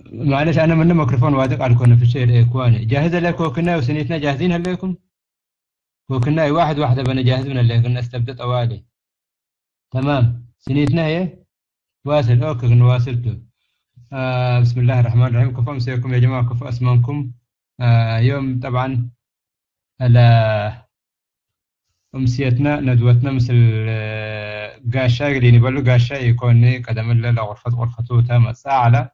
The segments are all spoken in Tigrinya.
معلش، أنا من الميكروفون واثق على الكون في الشيء الإخواني. جاهزة لك كوكنا وسنيتنا جاهزين هليكم؟ كوكنا واحد واحدة بنا جاهز من اللي قلنا استبدأ طوالي. تمام، سنيتنا هي واصل. أوكي، نواصلته. آه بسم الله الرحمن الرحيم. كفو أمسيكم يا جماعة، كفو أسمانكم. آه يوم طبعا على أمسيتنا ندوتنا مثل آه، قاشا يقولي نبلو قاشا يكون قدم الله لغرفة غرفته تام الساعة على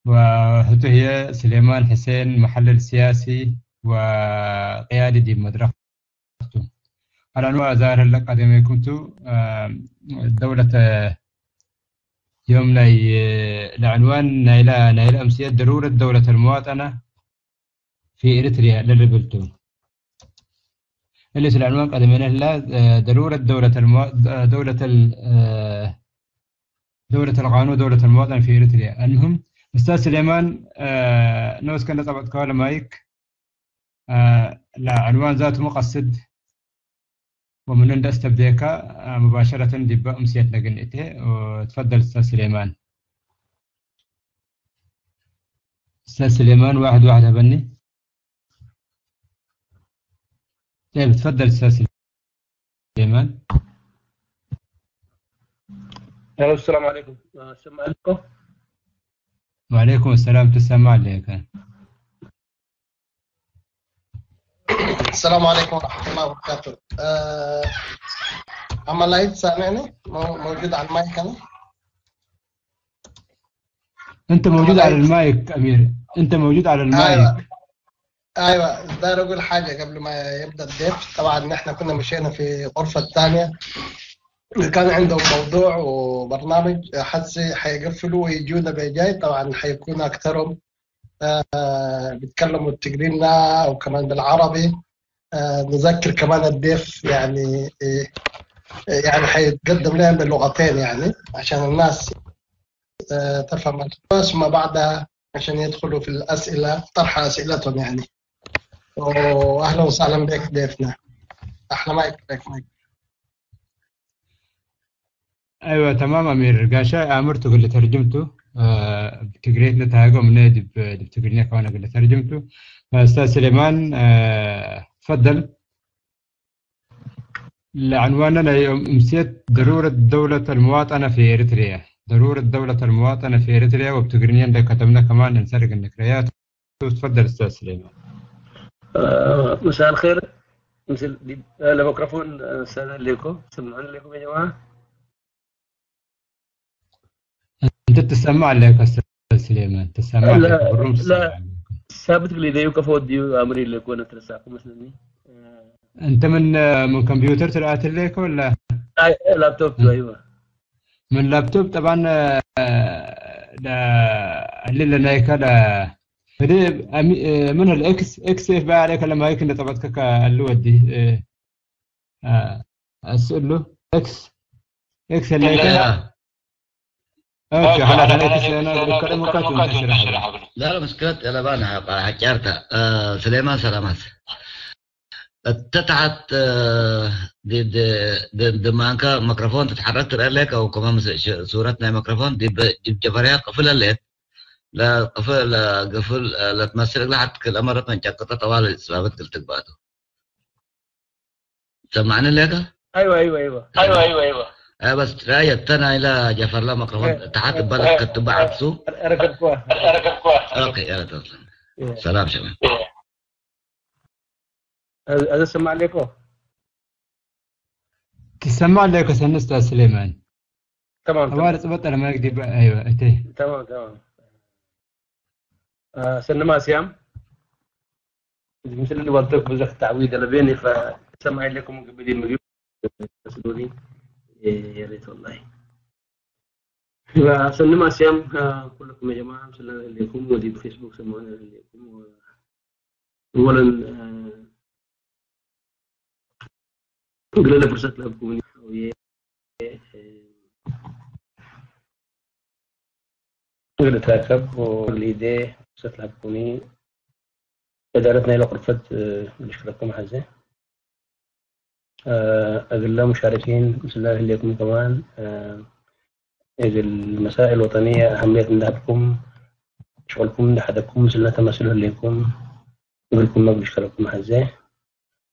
وهتو هي سليمان حسين، محلل سياسي وقيادي دي مدرسته. الآن هو ظاهر لك قدمي كنت آه، دولة آه، يوم ناي آه، العنوان نايلة نايلة أمسية ضرورة دولة المواطنة في إريتريا للربلتو. اللي العنوان قدمنا لا آه، ضرورة دولة المو... آه، دولة ال... آه، دولة القانون، دولة المواطن في إريتريا. المهم، أستاذ سليمان، آه، نوس كان طبعا كوالا مايك. آه، لا، عنوان ذاته مقصد ومن عند أستبديكا، آه، مباشرة دبا أمسيتنا قنئته. وتفضل أستاذ سليمان. أستاذ سليمان، واحد واحد هبني. طيب، تفضل أستاذ سليمان. ألو، السلام عليكم. آه، سمع لكم؟ وعليكم السلام، تسمع لك. السلام عليكم ورحمة الله وبركاته. آه، أما لايت سامعني؟ مو- موجود على المايك أنا؟ أنت موجود على المايك أمير، أنت موجود على المايك. ايوه، داير اقول حاجه قبل ما يبدا الضيف. طبعا احنا كنا مشينا في غرفه ثانيه، كان عندهم موضوع وبرنامج، حسي حيقفلوا ويجونا بجاي. طبعا حيكون اكثرهم آه بيتكلموا التقرينا وكمان بالعربي. آه نذكر كمان الضيف يعني إيه، يعني حيتقدم لهم باللغتين يعني عشان الناس آه تفهم، ثم بعدها عشان يدخلوا في الاسئله، طرح اسئلتهم يعني. واهلا وسهلا بك ضيفنا. احلى مايك، بك مايك. ايوه تمام امير قاشا، امرته قل ترجمته. آه بتقريت نتهاجم نادي بتقرينا كمان قل ترجمته. استاذ سليمان، آه تفضل. لعنواننا اليوم امسيت ضروره دوله المواطنه في اريتريا. ضروره دوله المواطنه في اريتريا وبتقرينيا ده كتبنا كمان نسرق النكريات. تفضل استاذ سليمان. آه، مساء الخير. مثل دي- آه، الميكروفون آه، استاذ ليكم، سمعوني ليكم يا جماعه؟ انت تسمع عليك استاذ سليمان، تسمع لا، عليك بالروم لا. تسمع عليك. ثابت لي ديو كفو ديو امري ليكو انا ترساكم مثلني. انت من من كمبيوتر تلقات لك ولا؟ اي لابتوب تو ايوه. من لابتوب طبعا. آه، لا اللي لنا هيك لا فدي أمي- آه، من الاكس اكس اف بقى عليك لما هيك انت طبعتك اللي ودي. آه، آه، اسئله اكس اكس اللي هيك. لا. اوكي، خلاص انا اكس انا بتكلم وقت وانت تشرح. لا لا مشكلة يا لبان حجارتها. آه سليمان سلامات. اتتحت آه دي دي دي دي مانكا ميكروفون تتحرك ترى لك او كمان مس- ش- صورتنا ميكروفون دي ب- دي بجبريها قفل لك. لا قفل لا قفل آه، لا تمسك لا حتى كل امر كان جاكتا طوال الاسلامات قلت بعده. سمعني لك؟ ايوه ايوه ايوه. ايوه ايوه ايوه. آه بس راية تنا الى جفر لا ميكروفون تحت بالك كتب عكسه. ركبكوا. اوكي يلا توصل. سلام شباب. هذا سمع لكم. تسمع عليك سنة استاذ سليمان. تمام تمام. أوارد بطل ما يكذب، أيوة أتي. تمام تمام. آه، سنما سيام. مثل اللي ورتك بزخ تعويض لبيني، فسمع لكم قبل ما يسألوني. إيه، يا ريت والله. فسنما سيام، آه، كلكم يا جماعة، سلام عليكم، ودي بفيسبوك سمعنا عليكم. و- أولا، آه، قلنا فرصة لكم، قلت هكذا وليدي ستلعبكوني إدارتنا إلى غرفة. نشكركم حزة. أقل مشاركين بسم الله عليكم كمان. إذ المسائل الوطنية أهمية عندكم. ولكم دحدكم سلنا تمثلوا لكم، يقولكم ما قلش كلكم حزة.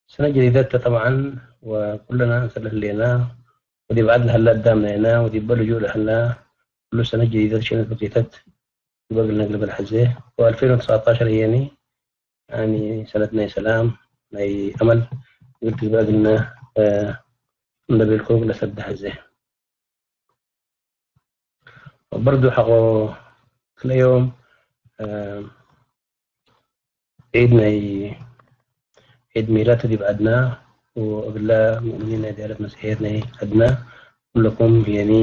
سنة جديدة طبعا، وكلنا نسأل لنا ودي بعد لهلا قدامنا هنا ودي بلجو لهلا. كل سنة جديدة شنو بقيتت يبقى لنا قلب الحزة. و ألفين وتسعتاشر يعني يعني سنة ናይ ሰላም ናይ ኣመል ዝብል ትግባእ ግልና እንደቤልኮ ግለሰብ ደሓዘ። በርዱ ሓቆ ክልኤዮም ዒድ ናይ ዒድ ሚላት ዲብ ዓድና ወእብላ ሙእሚኒን ናይ ዲያለት መስሕየት ናይ ዓድና ኩለኩም የኒ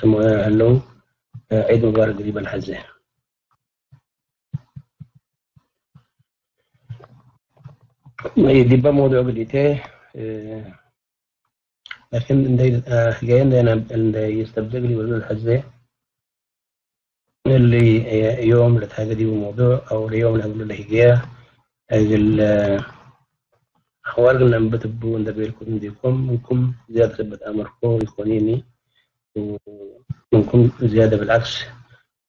ሰሙና ህለው ዒድ ሙባረክ ግዲ በልሓዘ። ዲባ መውድዑ ግዲቴ ላኪን እንደይ ህገየ እንደይ የስተብደግ ሊበሉ ልሐዜ اللي يوم لتهاجدي وموضوع أو اليوم اللي هقول له هي أجل أخوار قلنا بتبو أنت بيركم ديكم منكم زيادة سبت أمركم يكونيني ومنكم زيادة بالعكس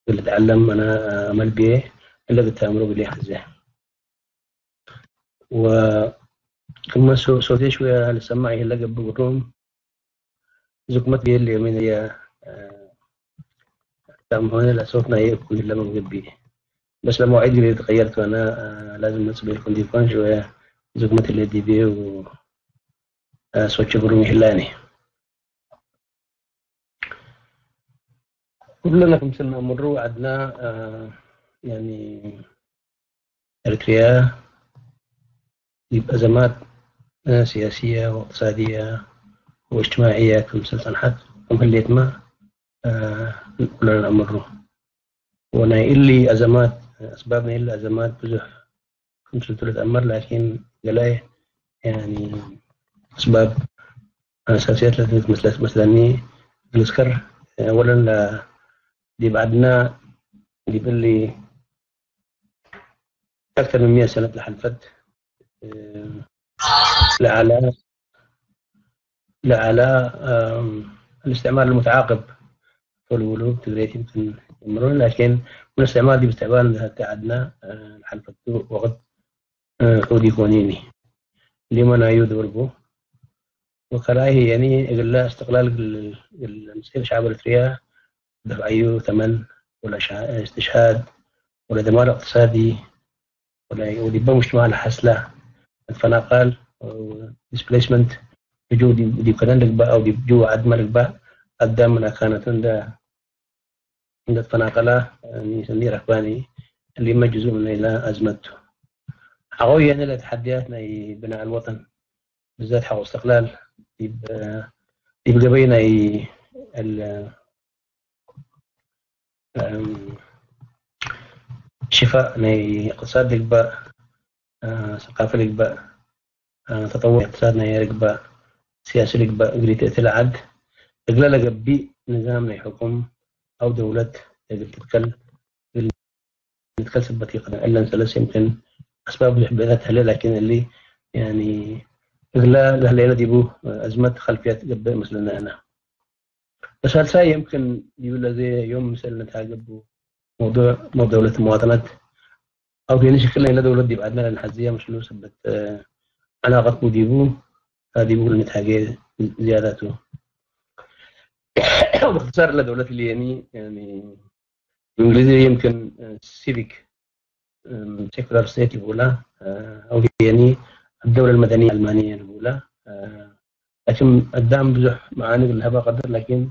اللي اتعلم أنا أمل بيه اللي قلت أمره بلي حزه. وكما صوتي شوية لسمع يلا قبل قطوم زكمت بيه اللي من هي تم هنا لصوتنا يكون لما قبي. بس لما وعيت قلت تغيرت وأنا لازم نصبر يكون ديكون شوية زكمت اللي دي بيه و صوت شبرون يهلاني. ኩለና ክምስል ንኣምሩ ዓድና يعني إريتريا يبقى أزمات سياسية واقتصادية واجتماعية كمسل صنحت كم هليت ما كلنا نأمره وناي إلي أزمات أسبابنا إلا أزمات بزح كمسل تلت أمر لكن قلاي يعني أسباب أساسيات لازم مثل مثلني نذكر أولا لا دي بعدنا دي باللي أكثر من مية سنة لحلفت لعلى لعلى الاستعمار المتعاقب فلولو تقريت يمكن يمرون لكن من الاستعمار دي باستعمال قعدنا لحلفت وقت ودي كونيني لمن أيود وربو وكراهي يعني إلا استقلال المسير شعب إريتريا دفع أيو ثمن ولا استشهاد ولا دمار اقتصادي ولا ودي بمجتمع الحسلة الفناقل displacement جو دي كدن لقبا أو دي جو عدم لقبا قدام من أكانت عند عند الفناقلة نيسان دي ركباني اللي ما جزء من إلى أزمته. حقوي يعني لتحديات ناي بناء الوطن بالذات حق استقلال يب يب قبيناي ال ሽፋእ ናይ እቅትሳድ ልግባእ ሰቃፊ ልግባእ ተጠወር እቅትሳድ ናይ ልግባእ ስያሲ ልግባእ እግሪት እቲ ለዓድ እግለ ለገቢእ ንዛም ናይ ሕኩም ኣው ደውለት እግል ትትከል ንትከል ስበት ይቅነ እለን ሰለስ يمكن أسباب ብዙሕ ብእታት ተህለ لكن اللي يعني እግለ ለህለየነ ዲቡ أزمة خلفيات ገብእ መስለና أنا በሳልሳይ يمكن ይብለ ዘ يوم مثل نتهاجب موضوع موضوع دولة المواطنات أو في نشكل إلى دولة دي بعدنا لنحزية مشلو سبت علاقة مديبو هذه بقول نتهاجي زيادته باختصار لدولة اللي يعني يعني بالإنجليزي يمكن civic secular state يقولها أو يعني الدولة المدنية الألمانية يقولها لكن قدام بزح معاني لهبا قدر لكن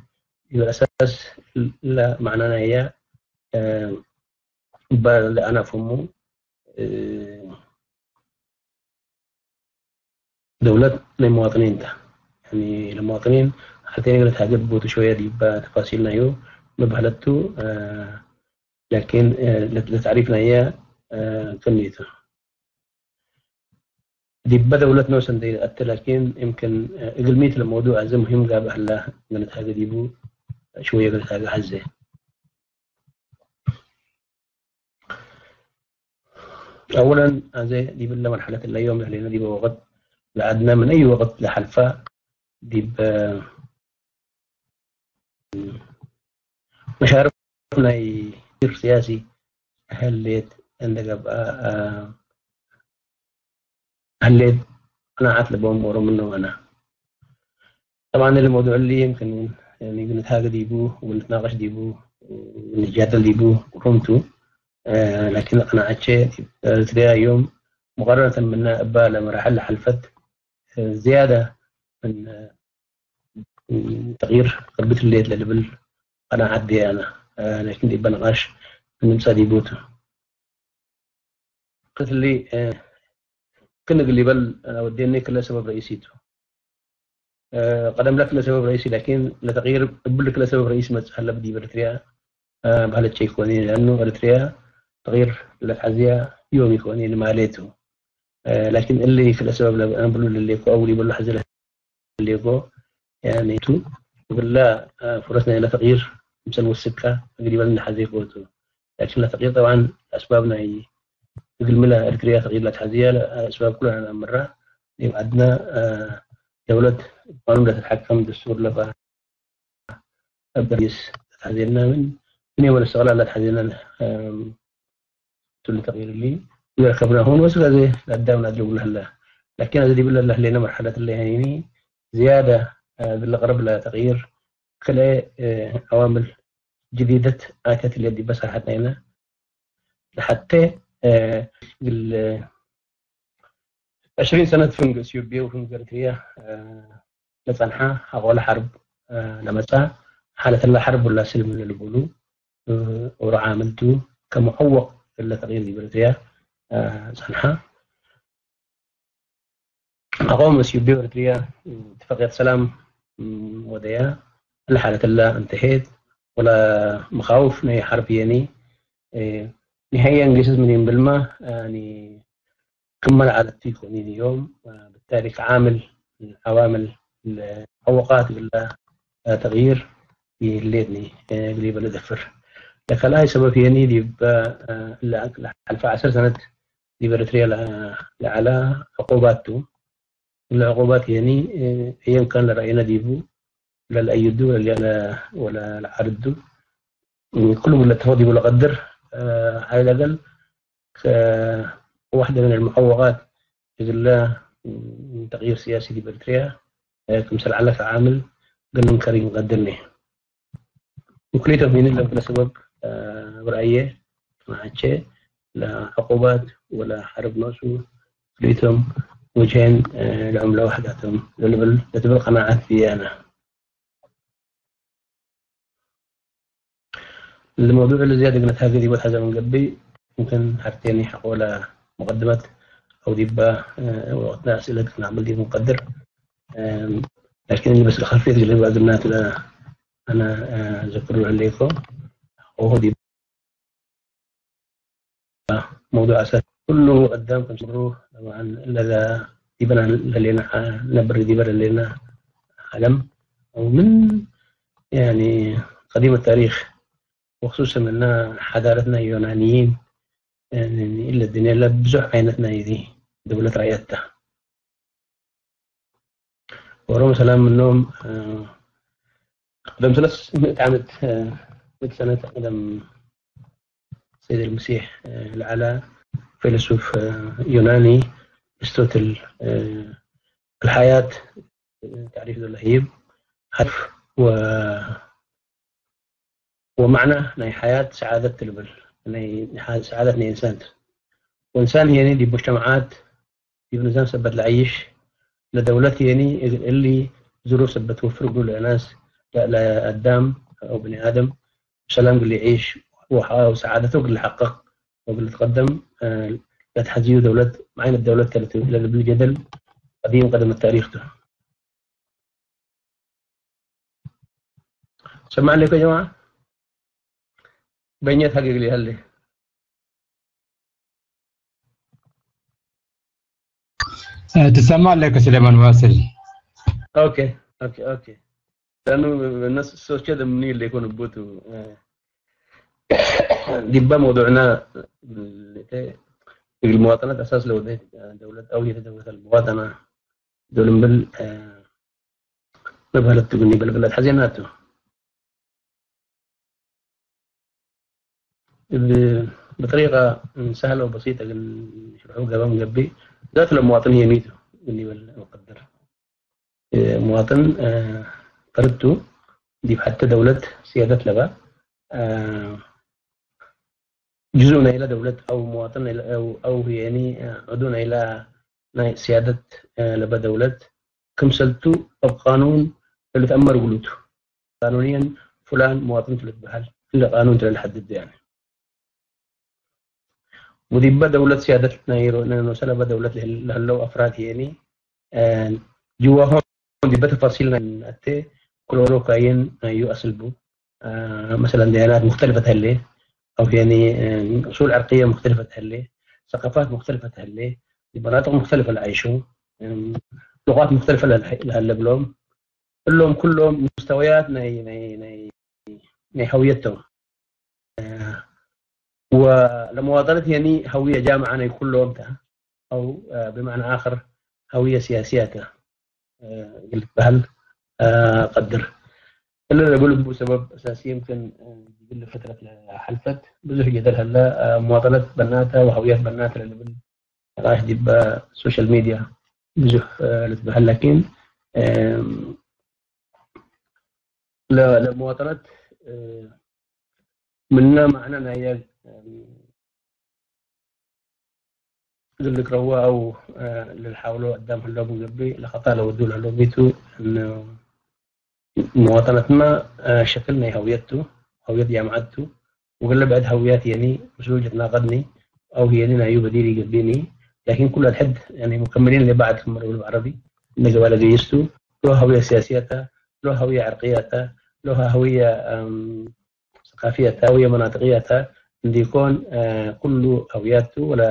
بالأساس لا معنانا هي بل أنا فهمو دولة للمواطنين ده يعني المواطنين حتى يقدر تهاجر بوتو شوية دي تفاصيلنا يو مبهلتو لكن لتعريفنا هي كميته دي بدولة نوسن دي أتى لكن يمكن إقلميت الموضوع زي مهم قاب أهلا من تهاجر ديبو شوية قد تهاجر حزة أولا زي دي بالله مرحلة اللي يوم اللي ندي بوقت لعدنا من أي وقت لحلفة دي ب مشارف ናይ ሲያሲ ህሌት እንደገብኣ ህሌት ቅናዓት ልቦም ኦሮምኖ ኣና። طبعا الموضوع اللي يمكن يعني بنتهاجد يبو ونتناقش ديبو ونتجادل ديبو رمتو. لكن قناعتشي تريا يوم مقارنة منا أبا لمراحل حلفت زيادة من تغيير قربت الليل للبل. قناعت دي أنا لكن دي بنغاش من مصادي يبوتو. قلت لي كنقل يبل وديني كل سبب رئيسيتو. قدم لك لسبب رئيسي لكن لتغيير بقول لك لسبب رئيسي ما تسهل بدي بريتريا. بهالشيء يكوني لأنه بريتريا تغيير لتحزية يوم يكوني لماليتو. لكن اللي كل سبب أنا بقول لليكو أو اللي بقول لحزة لليكو يعني تو بلا فرصنا إلى تغيير مثل والسكة أقريبا من حزيكوتو. لكن التغيير طبعا أسبابنا هي يقول ملا إريتريا تغيير لا تحزية أسباب كلها مرة يبعدنا دولة قانون لا تتحكم دستور لفا أبريس تحزيرنا من من يوم الاستقلال لا تحزيرنا تل تغيير لي يركبنا هون وسلا زي قدامنا أدري ولا هلا. لكن هذا اللي بالله لنا مرحلة اللي هيني زيادة بالقرب لا تغيير كلا عوامل جديدة آتت اللي دي بس حتى هنا لحتى ال عشرين سنة فنق إثيوبيا وفنق إريتريا لصنحة حقول حرب لمسا حالة الله حرب ولا سلم للبولو ورعاملتو كمعوق إلا تغيير دي بريتريا صنحة أقوم إثيوبيا وإريتريا اتفاقية سلام وديا الحالة الله انتهت ولا مخاوف ني حرب يعني نهاية إنجليز من ينبلما يعني كمل على التيكون اليوم بالتالي كعامل من عوامل العوقات ولا تغيير يليدني اللي بلدفر لكن أي سبب يعني دي ألف عشر سنة دي بريتريا لعلى عقوباته العقوبات يعني أيا كان رأينا ديبو ولا الأيدو ولا ولا العرض كل ولا تفاضي ولا قدر على الأقل واحدة من المعوقات يقول له تغيير سياسي دي بريتريا كمثل على عامل قال لهم كريم قدرني وكليتهم هنا لهم كل سبب برأيه معاتشي لا عقوبات ولا حرب نوسو كليتهم وجهين العملة وحداتهم لتبل قناعات في أنا الموضوع اللي زيادة قلت هذه دي بتحزة من قبي ممكن حرتيني حقولها مقدمة أو ديبا وقتنا أسئلة نعمل دي مقدر لكن اللي بس الخلفية اللي بعد الناس أنا أذكر عليكم وهو دي موضوع أساس كله قدام كنت مروح طبعا لذا يبنى لنا نبر دي بر لنا عالم ومن يعني قديم التاريخ وخصوصا أن حضارتنا يونانيين يعني إلا الدنيا لا بزح عينتنا يدي دولة رأيتها ورغم سلام منهم قدم ثلاث مئة عام مئة سنة قدم سيد المسيح العلا فيلسوف يوناني أرسطوطل الحياة تعريف ذو اللهيب هدف و ومعنى ናይ ሓያት ሰዓደት ትልብል ናይ ሰዓደት ናይ እንሳን ወንሳን የኒ ዲብ ሙጅተማዓት ዲብ ንዛም ሰበት ለዓይሽ ለደውለት የኒ እሊ ዝሩ ሰበት ወፍር ብሉ ለእናስ ለአዳም አው ብኒ አደም ብሰላም ግል ይዒሽ ወሰዓደቱ ግል ሓቅቅ ወግል ትቀደም ለትሐዝዩ ደውለት መዓይነት ደውለት ተለት ለልብል ጀደል ቀዲም ቀደም ታሪክ ቱ سمعني لك يا جماعة بينيت حقيقة لي هل ትሰማ ኣለካ ስሌማን ዋስል ኦኬ ኦኬ ኦኬ لأنه الناس السوشيال مني اللي يكون بوتو ديبا موضوعنا المواطنات أساس لو دولة أو دولة المواطنة دول مبل نبهلت تقولني بلبلت حزيناتو ብጥሪቃ ሳህለ ወበሲጠ ግን ሽርሑ ገበም ገቢ ዛት ለመዋጥን የሚቱ ግን ይብል ወቀድር መዋጥን ፈርቱ ዲብ ሓተ ደውለት ስያደት ለባ ጅዙእ ናይላ ደውለት ኣው መዋጥን ኣው ህየኒ ዕዱ ናይላ ናይ ስያደት ለባ ደውለት ክምሰልቱ ኣብ ቃኑን ለልትኣመር ጉሉቱ ቃኑንየን ፍላን መዋጥን ትልትበሃል እንደ ቃኑን ትለልሓድድ ያኒ ሙዲባ ደውለት ስያደት ናይ ኖሰለባ ደውለት ለህለው ኣፍራድ የኒ ጅዋሆም ዲበ ተፋሲል ናይ ኣቴ ክሎሮ ካየን ናዩ ኣስልቡ መሰለን ዲያናት ሙክተልፈት ህለ أو يعني أصول عرقية مختلفة هلي ثقافات مختلفة هلي مناطق مختلفة العيشو لغات مختلفة لهلا بلوم كلهم كلهم مستويات ናይ ናይ ናይ ናይ هويتهم ولمواطنة يعني هوية جامعة ናይ ኩሎም ታ أو بمعنى آخر هوية سياسية ታ ዝልትበሃል ቀድር እለ ለብልቡ ሰበብ أساسي يمكن ዝብል ፈትረት ለሓልፈት ብዙሕ ጀደል ሀለ መዋጠነት በናተ وهويات በናተ ለልብል ራሽ ዲበ social media ብዙሕ ልትበሃል لكن ለመዋጠነት ምና ማዕና ናየ ዝልክረዋ أو ለልሓውሎ ኣዳም ህሎ ብግቢ ለኸታ ለወዱ ለህሎ ሚቱ መዋጠነትና ሸክል ናይ هويتቱ هوية ጃምዓትቱ وقال بعد هويات يعني مسؤول جتنا قدني أو هي لنا يو بديل يقبيني لكن كل الحد يعني مكملين لبعض في المرة العربي نجوا على جيستو له هوية سياسية له هوية عرقية له هوية ثقافية هوية مناطقية እንዲኮን ኩሉ هويات ولا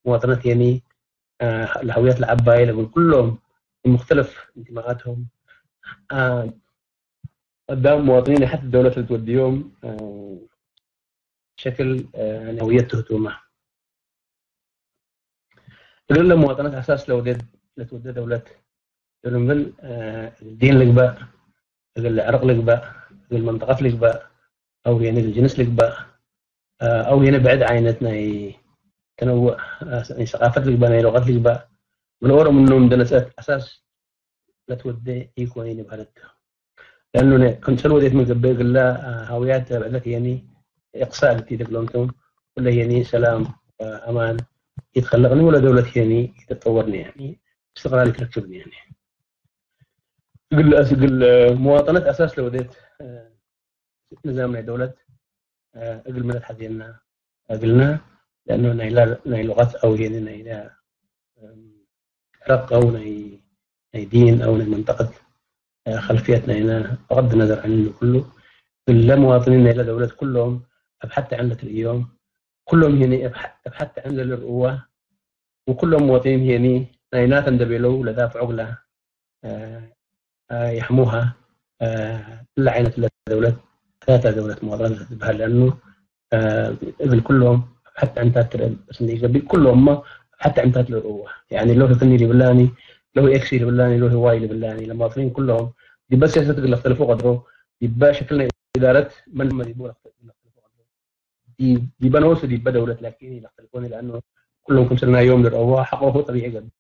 مواطنة يعني الهويات العباية لكن كلهم بمختلف انتماءاتهم قدام مواطنين حتى الدولة اللي توديهم شكل هوية تهتومة እግል ለመዋጠነት ኣሳስ ለወደድ ለትወደ ደውለት እግል ምን እግል ዲን ልግባእ እግል ዕርቅ ልግባእ እግል መንጠቀት ልግባእ أو يعني እግል ጅንስ ልግባእ أو يعني ብዕድ ዓይነት ናይ ተነውዕ ናይ ሰቃፈት ልግባእ ናይ ሎቀት ልግባእ ብልኦሮ ምኖም ደነሰት ኣሳስ ለትወደ ኢኮይን ይባለት لأنه كنسل وديت من قبل قال لا هويات بعدك يعني إقصاء التي تقلونتم ولا يعني سلام أمان يتخلقني ولا دولة يعني يتطورني يعني استقرار يتركبني يعني قل أس قل مواطنة أساس لوديت نظام دولة قل من الحزينة قلنا لأنه نيلا نيلغات أو يعني نيلا رق أو ني ني دين أو ني منطقة خلفيتنا هنا بغض النظر عن إنه كله كل مواطنين إلى دولة كلهم أبحثت عن اليوم كلهم هنا أبحثت عن الرؤوة وكلهم مواطنين هنا ناينات اندبيلو لدافع عقلة يحموها إلا عينة الدولة ثلاثة دولة مواطنة تبهل لأنه እብል ኩሎም ኣብ ሓቲ ዕንታት ትረአ ስንዲ ይገብእ ኩሎም እሞ ኣብ ሓቲ ዕንታት ልርእዋ يعني له ثني لبلاني له إكس لبلاني له واي لبلاني لما أطلين كلهم دي بس يا ستق اللي اختلفوا قدره دي با شكلنا إدارة من ما دي بول اختلفوا قدره دي دي بنوس دي بدولة لكن اللي اختلفوني لأنه كلهم كم سنة يوم للأوها حقه طبيعي قبل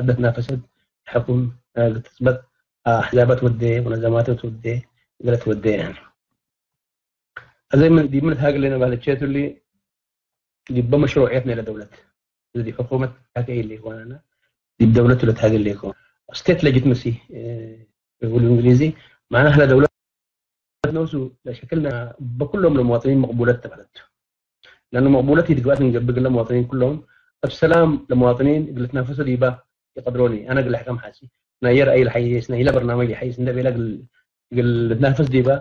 ኣደት ናፈሰት ሕኩም ክትፅበት ኣሕዛባት ወደ ወነዘማተት ወደ ገለት ወደ يعني እዚ ምን ዲምነት ሃገር ለና ማለት ቸቱሊ ዲበ መሽሩዕየት ነለ ደውለት እዚ ሕኩመት ሃገር የለ ይኮነና ዲብ ደውለት ለት ሃገር የለ ይኮን ስቴት ሌጂትመሲ ብሉ እንግሊዚ ማዕና ህለ ደውለት ነውሱ ለሸክልና በኩሎም ለመዋጥኒን መቅቡለት ተባለት لأنه مقبولة يتقبأت من قبل قلة مواطنين كلهم السلام لمواطنين قلت نافس ديبا يقدروني أنا قل حكم حاسي ناير أي الحيس نايلا برنامج الحيس ندا بيلا قل قل نافس ديبا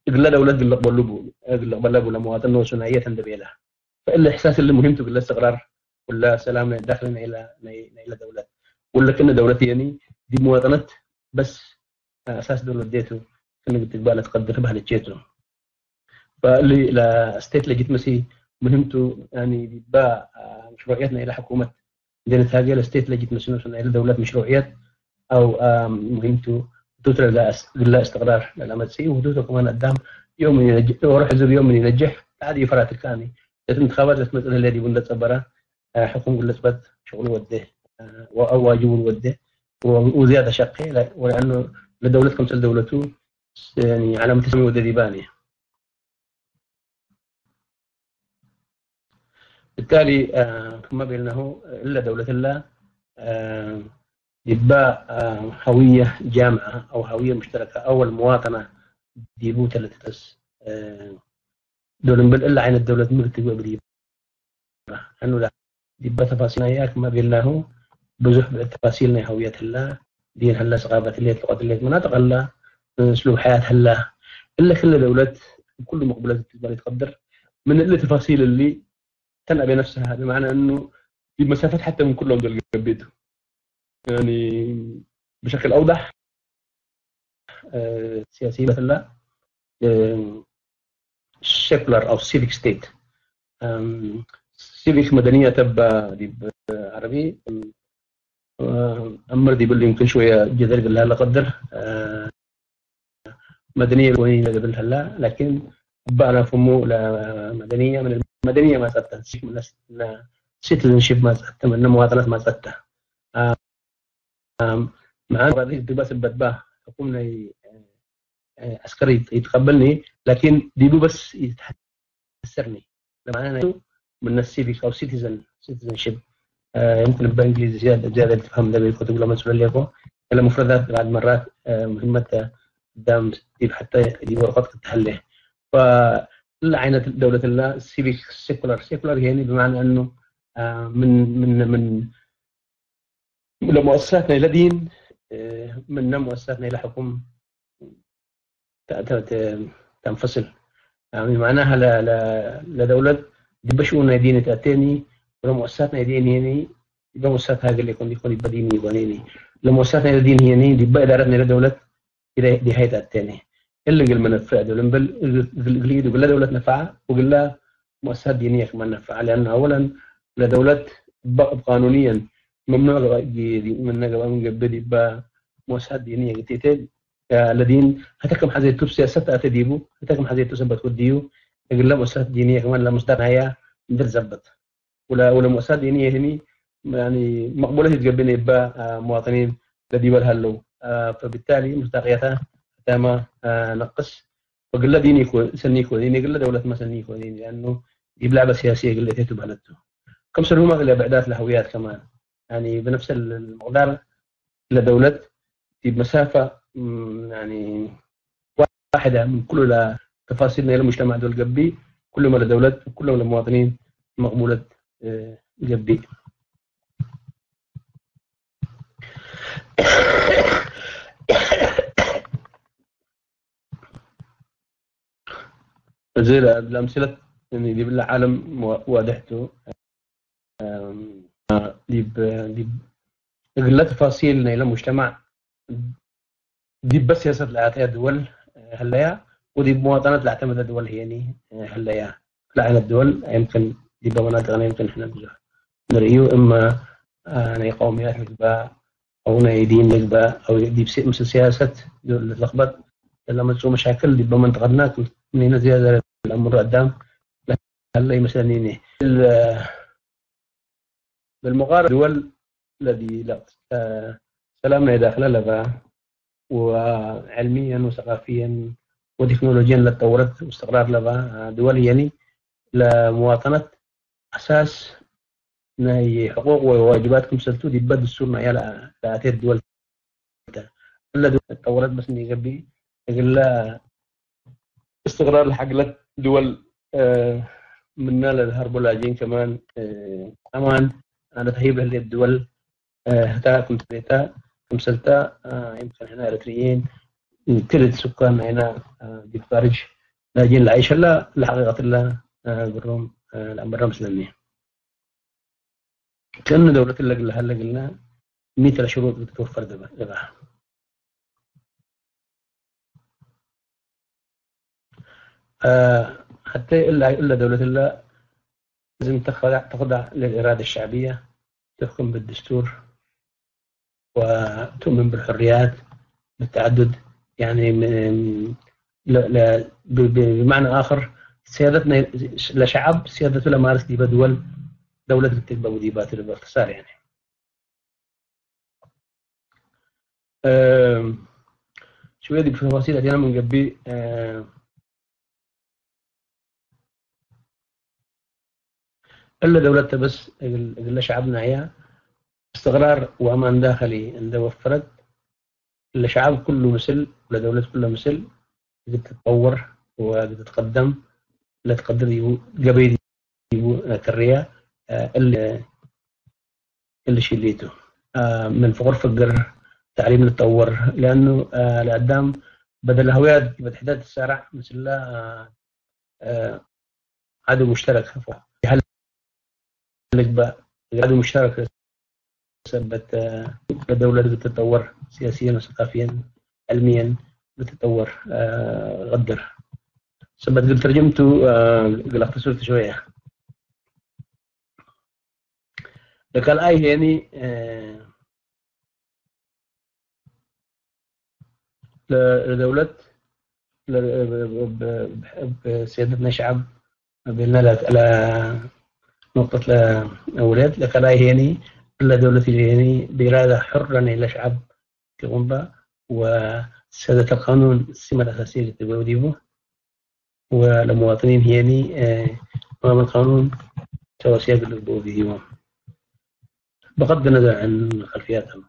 قل دولة قل قبل لبو قل قبل لبو لمواطن نوسو نايا تندبيلا فإلا إحساس اللي مهم تقول الاستقرار ولا سلام داخلنا إلى إلى دولة ولا كنا دولة يعني دي مواطنة بس أساس دولة ديتو كنا قلت قبالة تقدر بها لجيتو فاللي لا state legitimacy مهمته يعني با مشروعيتنا الى حكومه دينا تاجي لا state legitimacy نفسنا الى دوله مشروعيات او مهمته دوتر لا لا استقرار لا متسي ودوتر كمان قدام يوم ينجح وروح زب يوم ينجح عادي يفرات الكاني እቲ እንተኻባት ለትመጽእ ለለ ዲቡ እንደጸበራ ሕኩም ግለጽበት ሽቕሉ ወደ ወአዋጅቡ ወደ وزيادة شقه ولأنه ለደውለት ከምሰል ደውለቱ علامة تسمية ወደ ዲባኒ بالتالي كما بيلناه إلا دولة إلا يبقى هوية جامعة أو هوية مشتركة أو المواطنة ديبو تلتتس دول نبل إلا عين الدولة مكتب بديبا أنه لا ديبا تفاصيل ياك ما بيلناه بزح تفاصيل هوية الله دين هلا ثقافة اللي تقعد اللي مناطق الله اسلوب حياه هلا الا كل دوله كل مقبله تقدر من اللي تفاصيل اللي تنأى بنفسها بمعنى انه بمسافات حتى من كلهم دول قبيته يعني بشكل اوضح سياسي مثلا secular او civic state civic مدنيه تبع عربي أمر دي باللي يمكن شوية جدل قال لها لقدر مدنية وين قبل هلا لكن بقى فمو لمدنية من المدنية ما صدت من citizenship ما صدت من مواطنة ما صدت مع بعض بس بدبا حكومنا عسكري يتقبلني لكن دي بس يتحسرني لمعنى من civic او citizen citizenship يمكن بالانجليزي زياده زياده تفهم ده بيكون تقول مسؤول ليكو الا مفردات بعد مرات مهمه قدام دي حتى دي ورقات تحله فلا عينة دولة الله civic secular secular يعني بمعنى انه من من من لمؤسساتنا الى دين من مؤسساتنا الى حكم تنفصل يعني معناها لدولة دبشو نايدين تأتيني ولمؤسسات نايدين يني لمؤسسات هاي اللي يكون يكون يبديني يبنيني لمؤسسات نايدين يني دب إدارة نيل دولة إلى دي هاي تأتيني اللي قل من الفعل ولنبل قل دولة نفعة وقل مؤسسات دينية كمان نفعة لأن أولا لدولة بقى قانونيا ممنوع من نقبة من قبل يبقى مؤسسات دينية قتيتين ለዲን ህተክም ሓዘይቱ ብስያሰት ኣተዲቡ ህተክም ሓዘይቱ ሰበት ወድዩ እግለ ሙእሰሰት ዲንየ ከማን ለሙስዳር ናያ ምድር ዘበት ወለ ሙእሰሰት ዲንየ ህኒ መቅቡለት ይትገብን ይባ መዋጥኒን ለዲበል ሃለው ፈብታሊ ምስዳቅያታ ህታማ ነቅስ ወግለ ዲን ይኮን ሰኒ ይኮን ይን ግለ ደውለት መሰኒ ይኮን ሊአኑ ይብላዕ በስያሲ የግለ እቴቱ ባለቱ ከም ሰልሁማ ግለ ብዕዳት ለህውያት ከማን يعني بنفس المقدار ለደውለት ዲብ መሳፋ يعني واحدة من ኩሉ ተፋሲል ናይ ለሙጅተማዕ ዶል ገብእ ኩሉመ ለደውለት ኩሎም ለመዋጥኒን መቅቡለት ገብእ እዚ ለምስለት ዲብላ ዓለም ዋድሕቱ እግለ ተፋሲል ናይ ለሙጅተማዕ ዲበ ስያሰት ለኣተያ ድወል ህለያ ወዲብ መዋጠነት ለኣተመደ ድወል ህየኒ ህለያ ክልዓይነት ድወል ኣይምክን ዲበ መናጥቅና ይምክን ሕነ ብዙሕ ንርእዩ እማ ናይ ቀውምያት ንግባ او ናይ ዲን ንግባ او ዲብ ምስ ስያሰት ለትለኽበጥ ለመጹ መሻክል ዲበ መንጠቀትና ምኒነ ዝያዘረ ለእምሮ ኣዳም هلا يمثلني بالمقارنة دول الذي سلامنا داخل لبا وعلميا وثقافيا وتكنولوجيا لتطورت واستقرار لبا دول يعني لمواطنة أساس ናይ ሕቁቅ ወይ ዋጅባት ክምሰልቱ ዲበ ድሱር ናያ ለኣትየት ድወል እለ ተጠወረት በስ እንዲገብእ እግለ እስትቅራር ለሓግለት ድወል ምና ለዝሀርቦ ላጂን ከማን አማን አነ ተሂብ ህሌት ድወል ህታ ክምሰሌታ ክምሰልታ ይምከን ሕና ኤረትርይን ክልት ስኳን ናይና ዲብ ካርጅ ላጂን ለዓይሸላ ለሐቂቀትላ ብሮም ለአመራ መስለኒ ከእነ ደውለት ለግልሃ ለግልና ሚተለ ሽሩጥ ብትትወፈር ደባ حتى إلا إلا دولة إلا لازم تخضع تخضع للإرادة الشعبية تحكم بالدستور وتؤمن بالحريات بالتعدد يعني من لا لا بمعنى آخر سيادتنا لشعب، سيادته لمارس ديبا دول، دولة تبقى وديبات باختصار يعني. أم، شوية دي في تفاصيل أتينا من قبي. أم، إلا دولة بس إلا شعبنا هي استقرار وأمان داخلي عند وفرت، ለሸዓብ ኩሉ ምስል፣ ለደውለት ኩሉ ምስል፣ ግትትጠወር ወግትትቀደም፣ ለትቀድር ይቡ፣ ገበይ ይቡ፣ ትርያ፣ እል፣ እል ሽሊቱ። من فقر فقر، تعليم للتطور، لأنه لقدام بدل هويات بتحدد السرع مثل عدو مشترك، هل نقبل عدو مشترك سبت الدولة بتتطور سياسيا وثقافيا علميا بتتطور غدر سبت قلت ترجمته قلت اختصرت شوية لكن اي يعني ለደውለት ብስያደት ናይ ሸዓብ ኣቢልና ለኖቅጠት ለእውለት ለከላይ ሄኒ ለደውለት ሄኒ ብኢራዳ ሕረ ናይ ለሸዓብ ኪቁምባ ወሰደት القانون سمة أساسية للتبويب ولمواطنين هيني أمام القانون سواسية بالبوبيوم بغض النظر عن خلفياتهم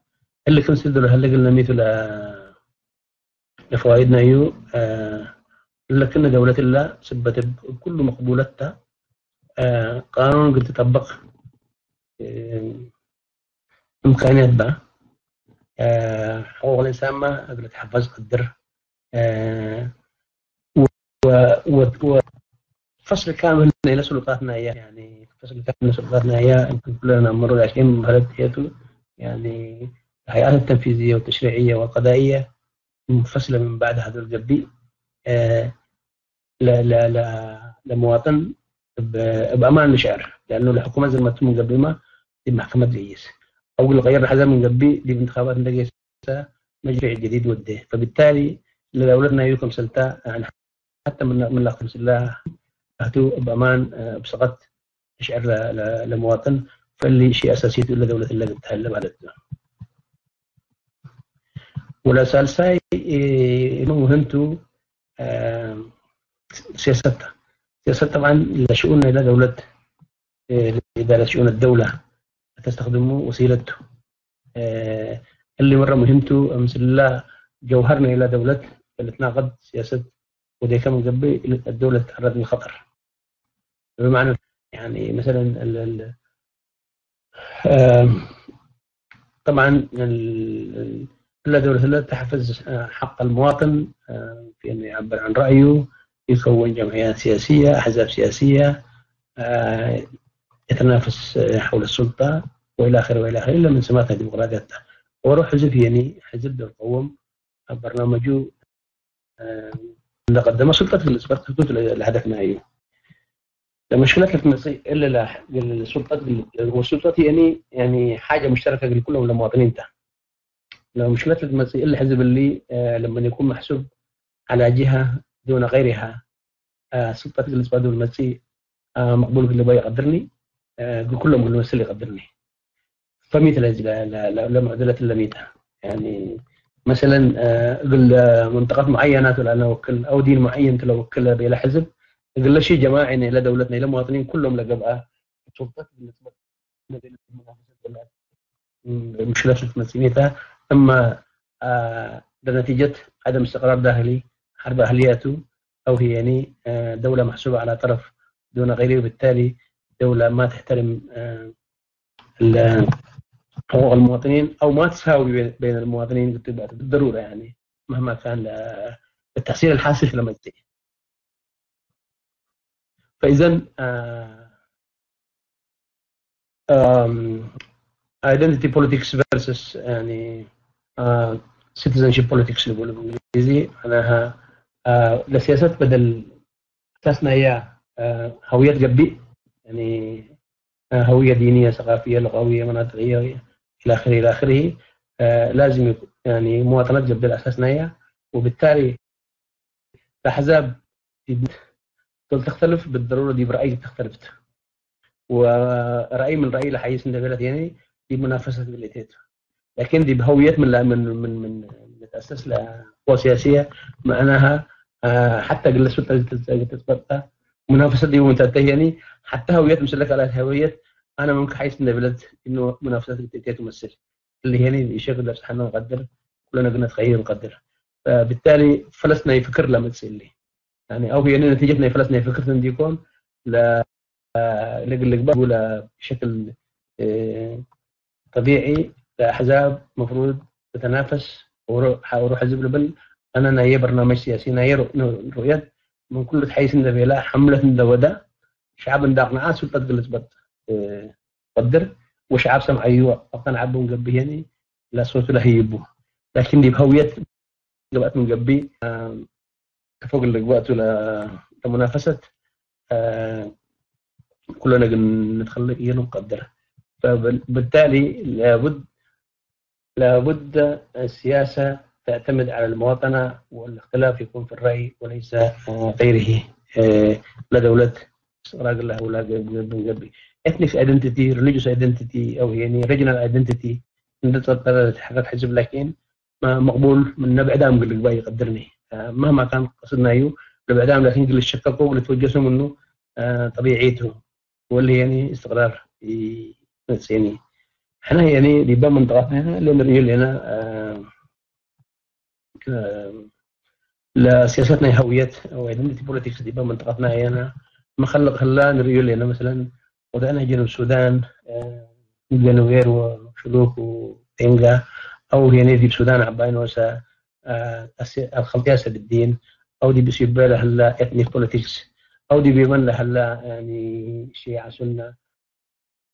اللي كنسدر هل قلنا ميتو لفوائدنا يو لكن دولة الله سبت كل مقبولتها قانون قلت تطبق إمكانيات بقى حقوق الإنسان ما قلت حفظ قدر فصل كامل إلى سلطاتنا هي يعني فصل كامل سلطاتنا هي يمكن كلنا مرور عشرين مرات هيتو يعني الهيئات التنفيذية والتشريعية والقضائية منفصلة من بعد هذا الجبي آه لا لا لا لمواطن بأمان الشعر لأنه الحكومة زي ما تم قبل ما دي محكمة رئيس أو اللي غير هذا من قبل دي انتخابات نتيجة مجري جديد وده فبالتالي لدولتنا يوكم سلطة يعني حتى من من لقب سلا هتو بأمان بسقط إشعار لمواطن فاللي شيء أساسي إلا دولة اللي بتهلب على الدولة. ولا سالساي إنه مهمته سياسته سياسة طبعا لشؤون إلى دولة إدارة شؤون الدولة تستخدمه وسيلته اللي مرة مهمته مثل لا جوهرنا إلى دولة اللي تناقض سياسة ودي كم قبل الدولة تتعرض للخطر بمعنى يعني مثلا ال ال طبعا كل دولة لا تحفز حق المواطن في أنه يعبر عن رأيه يكون جمعيات سياسية أحزاب سياسية يتنافس حول السلطة وإلى آخره وإلى آخره إلا من سمات الديمقراطية وروح حزب يعني حزب القوم برنامجه لقدم سلطة في الإسبرت لهدفنا أيه لمشكلة تمسي إلا لا السلطة والسلطة يعني يعني حاجة مشتركة لكل المواطنين تا لو مشكلة تمسي إلا حزب اللي لما يكون محسوب على جهة دون غيرها سلطة بالنسبة دول مسي مقبول باللي يقدرني كلهم بالمسي اللي يقدرني فميت لازم لمعدلة اللميتة يعني مثلا قل منطقة معينة ولا نوكل أو دين معين تلوكل بلا حزب قل شيء جماعي إلى دولتنا إلى مواطنين كلهم لقبقة سلطة بالنسبة مشكلة المسؤولية أما لنتيجة عدم استقرار داخلي حرب أهلياته أو هي يعني دولة محسوبة على طرف دون غيره وبالتالي دولة ما تحترم حقوق المواطنين أو ما تساوي بين المواطنين بالضرورة يعني مهما كان التحصيل الحاصل لما يصير فإذا identity politics versus يعني citizenship politics اللي بقوله بالإنجليزي معناها لسياسات بدل أساسنا هي هوية قبي يعني هوية دينية ثقافية لغوية مناطقية إلى آخره إلى آخره لازم يعني مواطنات قبل أساسنا هي وبالتالي الأحزاب تختلف بالضرورة دي برأيي تختلف. ورأي من رأي لحيس انت بلد يعني دي منافسة بالإتيت. لكن دي بهوية من لا من من من متأسس لقوى سياسية معناها آه، حتى قل سلطة تتبقى منافسة دي وانت يعني حتى هوية مسلك على هوية أنا ممكن حيس انت بلد إنه منافسة بالإتيت تمثل اللي يعني شيخ درس حنا نقدر كلنا قلنا تخيل نقدر. فبالتالي فلسنا يفكر لما تسألي يعني أو هي نتيجة إنه فلسنا يفكر تنديكون ل لقل لقبة ولا بشكل آه، طبيعي الأحزاب مفروض تتنافس وروح حزب لبل أنا نايي برنامج سياسي نايي رؤية من كل تحيس ندبيلا حملة ندودا شعب نداقنا سلطة قلت بط قدر وشعب سمع أيوة أقتنع عبون قبيهني لا صوت له يبو لكن دي بهوية قبأت من قبي تفوق اللي قبأت ولا منافسة كلنا قلنا نتخلق ينقدر فبالتالي لابد لابد السياسة تعتمد على المواطنة والاختلاف يكون في الرأي وليس غيره لا دولة استغراق الله ولا بنقبي ethnic identity religious identity أو يعني regional identity እንደ ጸጠረ ተሓፈት ሕዝብ ላኪን መቕቡል ምን ነብዕዳም ግልግባ ይቐድርኒ መህማ ካን ቅስድናዩ ነብዕዳም ላኪን ግል ሸከኮ ግል ተወጀሱ ምኑ ጠቢዒቱ ወልየኒ እስትቕራር ይመጽኒ ሕና የኒ ዲባ መንጠቃትና ኢና ለንርእዩ ኣለና ለሲያሰት ናይ ሀውየት ወይ ድምቲ ፖለቲክስ ዲባ መንጠቃትና የና መኸልቕ ህላ ንርእዩ ኣለና መስለን ወዳእና ጀኑብ ሱዳን ገንዌር ወሽሉክ ቴንጋ أو يعني دي بسودان عباين وسا الخلطية سد الدين أو دي بسيبالة هلا ethnic politics أو دي بيمن هلا يعني شيعة سنة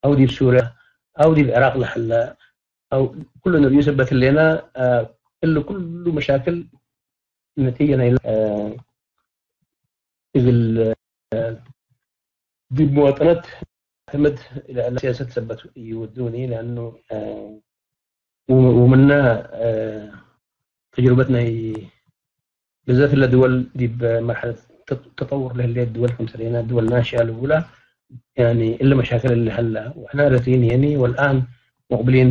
أو دي بسوريا أو دي بعراق لحلا أو كل نبي يثبت لنا اللي كل مشاكل نتيجة إلى ዲብ መዋጥነት ሕምድ ኢለ ሲያሰት ሰበት ይወድውኒ ለአኑ ውምና ተጅርበት ናይ ብዘት ለድወል ዲብ መርሐለት ተጠውር ለህሌት ድወል ከም ሰሌና ድወል ናሽያ ልውላ يعني إلا مشاكل اللي هلا وإحنا رتين يعني والآن مقبلين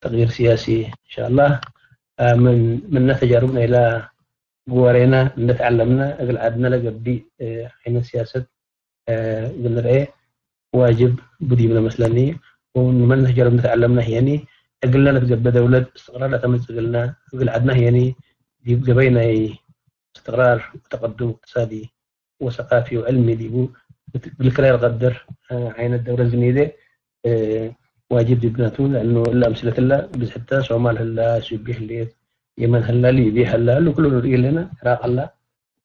تغيير سياسي إن شاء الله من من تجاربنا إلى جوارينا نتعلمنا أقل عدنا لقبي عين السياسة بنرأي واجب بديبنا مثلني ومن تجارب نتعلمنا يعني أقلنا نتقبل دولة استقرار لا تمس أقلنا أقل عدنا يعني دي قبينا استقرار وتقدم اقتصادي وثقافي وعلمي ديبو بالكرار قدر عين الدولة الزميلة واجب ديبناتو لأنه إلا أمثلة الله بزحتة صومال هلا سوبي هليت يمن هلا ليبيا هلا هلا كله نريد لنا عراق هلا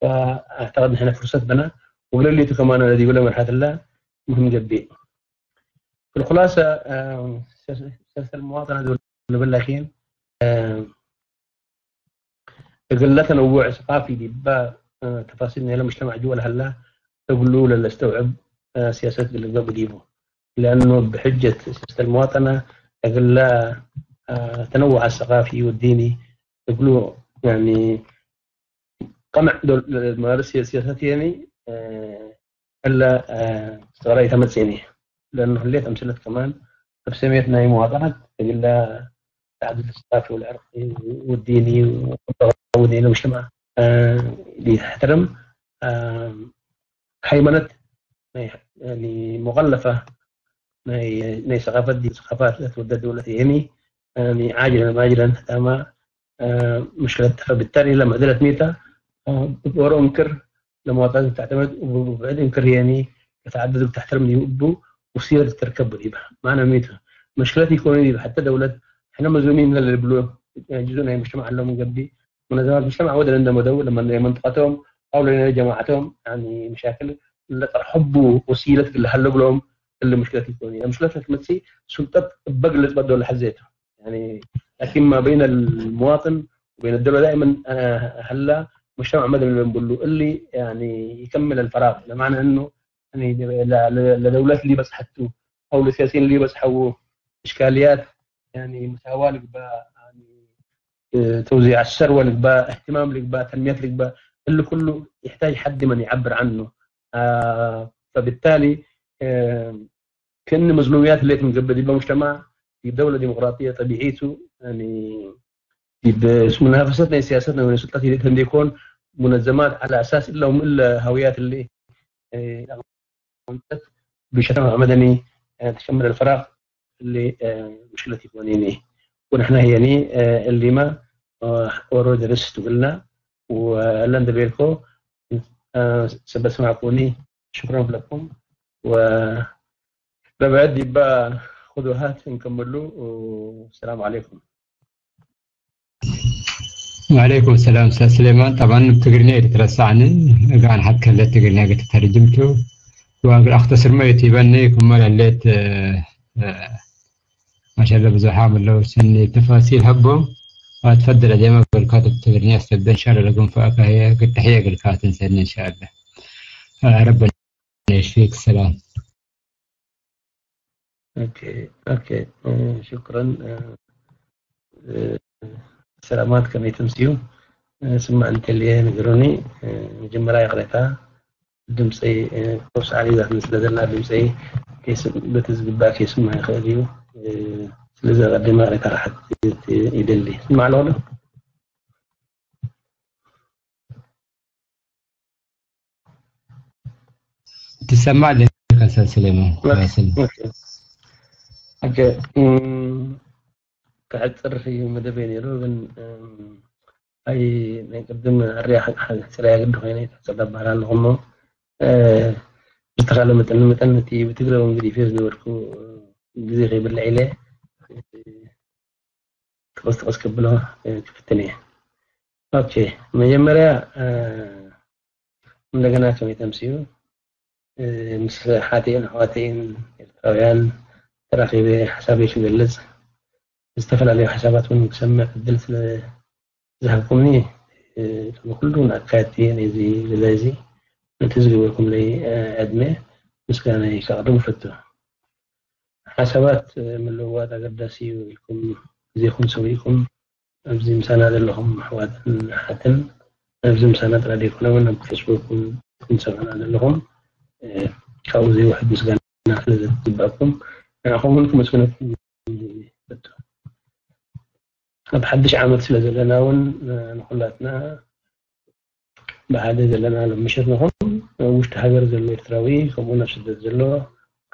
فأعتقد نحن فرصة بنا وقال لي كمان الذي ولا مرحلة الله مهم جدي في الخلاصة سياسة المواطنة دول لكن እግል ለተነውዕ ሰቃፊ ዲባ ተፋሲል ናይለ ሙጅተማዕ ጅወ ለሀላ እግሉ ለለስተውዕብ ሲያሰት ግልግበ ብዲቡ ለአኑ ብሕጀት ሲያሰት ልመዋጠና እግል ተነውዕ ሰቃፊ ወዲኒ እግሉ ቀመዕ ማርስ ሲያሰት የኒ እለ ስተራይ ተመጽኒ ለአኑ ህሌት አምስለት ከማን እብ ሰሜት ናይ መዋጠናት እግለ تعدد الثقافي والعرقي والديني واللغوي والمجتمع ليحترم ሃይማኖት يعني مغلفة ናይ ሰቃፈት ዲ ሰቃፋት ለትወደ ደውለት የኒ عاجلا ام آجلا ተማ مشكلة فبالتالي لما عدلت ميتا بورو انكر لمواطنات تعتمد وبعد انكر يعني تعدد تحترم يبو وسيرة تركب ديبا معنا ميتا مشكلة يكون ديبا حتى دولة احنا مزومين من اللي بلو جزء من المجتمع اللي من قبلي منظمات المجتمع ودنا عندما دولة من منطقتهم او لنا جماعتهم يعني مشاكل اللي حبوا وسيلة اللي هلق لهم اللي مشكلة يكون يعني مشكلة متسي سلطة بقلت بدو لحزيته يعني لكن ما بين المواطن وبين الدولة دائما هلا مجتمع مدني بنقول له اللي يعني يكمل الفراغ بمعنى انه يعني لدولات اللي بس حتى او لسياسيين اللي بس حووا اشكاليات يعني مساواه لك يعني توزيع الثروه لك اهتمام لك تنميه لك اللي كله يحتاج حد من يعبر عنه. آه، فبالتالي، آه، كأن مظلوميات اللي تنقبل يبقى مجتمع في دولة ديمقراطية طبيعيته، يعني، بس منافستنا سياستنا من سلطة اللي تنديكون منظمات على أساس إلا هم إلا هويات اللي، آه، بشكل مدني، آه، تكمل الفراغ اللي، آه، مشكلة يكونيني. ونحن هي يعني، آه، اللي ما، آه، ورود رست قلنا ولند بيركو، آه، سبت سمعكوني. شكرًا لكم. وربع دي بقى خذوا هات نكملوا. والسلام عليكم. وعليكم السلام أستاذ سليمان. طبعا بتقرني اللي ترسعني قاعد حد كلا تقرني قلت ترجمته. وأقول أختصر ما يتيبني كم مرة ليت، آه، آه، ما شاء الله بزحام الله سني تفاصيل هبهم. وأتفضل أديما بالكاتب تقرني أستبدل إن شاء الله لكم فأكهي قلت تحية قلت كاتن سني إن شاء الله. آه، ربنا يشفيك السلام. Okay, okay. آه، شكرًا. آه، آه، سلامات كما تمسيو. آه، ስማዕ እንተልየ ንገሩኒ። መጀመርያ ይቕሬታ፣ ድምፀይ፣ ኮስ ዓሊ ዛት ስለ ዘላ ድምፀይ በቲ ዝግባእ ከይስማዕ ይኽእል እዩ። ስለዚ ኣቐዲመ ይቕሬታ ክሓትት ይደሊ። ስማዕ ኣለኹ ዶ? ትሰማዕ ኣለካ ሰለሞን። ክዕፅር እዩ መደበይ ነይሩ፣ ግን ኣይ ናይ ቅድም ኣርያ ሕፅርያ ግዲ ኮይነ ተፀበባር ኣለኹ እሞ፣ ብዝተኻለ መጠን መጠን እቲ ብትግረ እውን ገዲፈ ዝነበርኩ ግዜ ከይብልዕ ኢለ ተቐስ ተቐስ ከብሎ ክፍትን እየ። ኦኬ፣ መጀመርያ እንደገና ከመይ ተምስዩ ምስ ሓተይን ኣሕዋተይን ኤርትራውያን ተራኺበ ሓሳበይ ክገልጽ፣ ዝተፈላለዩ ሓሳባት እውን ክሰምዕ ዕድል ስለ ዝሃብኩምኒ፣ ቅድሚ ኩሉ ንኣካየድቲ ናይዚ ልለ እዚ ነቲ ዝገበርኩምለይ ዕድመ ምስጋናይ ከቕርብ እፈቱ። ሓሳባት ምልውዋጥ ኣገዳሲ እዩ ኢልኩም ግዜኹም ሰዊእኩም ኣብዚ ምሳና ዘለኹም ኣሕዋትን ኣሓትን፣ ኣብዚ ምሳና ጥራይ ዘይኮነ እውን ኣብ ፌስቡክ እውን ትሰምዑና ዘለኹም፣ ካብኡ ዘይውሕድ ምስጋና ስለ ዝግባእኩም ንዓኹም እውን ክመስግነኩም ይፈቱ። ኣብ ሓድሽ ዓመት ስለ ዘለና እውን ንኹላትና ብሓደ ዘለና ሎም ምሸት ንኹም ውሽጢ ሃገር ዘሎ ኤርትራዊ ከምኡ ናብ ስደት ዘሎ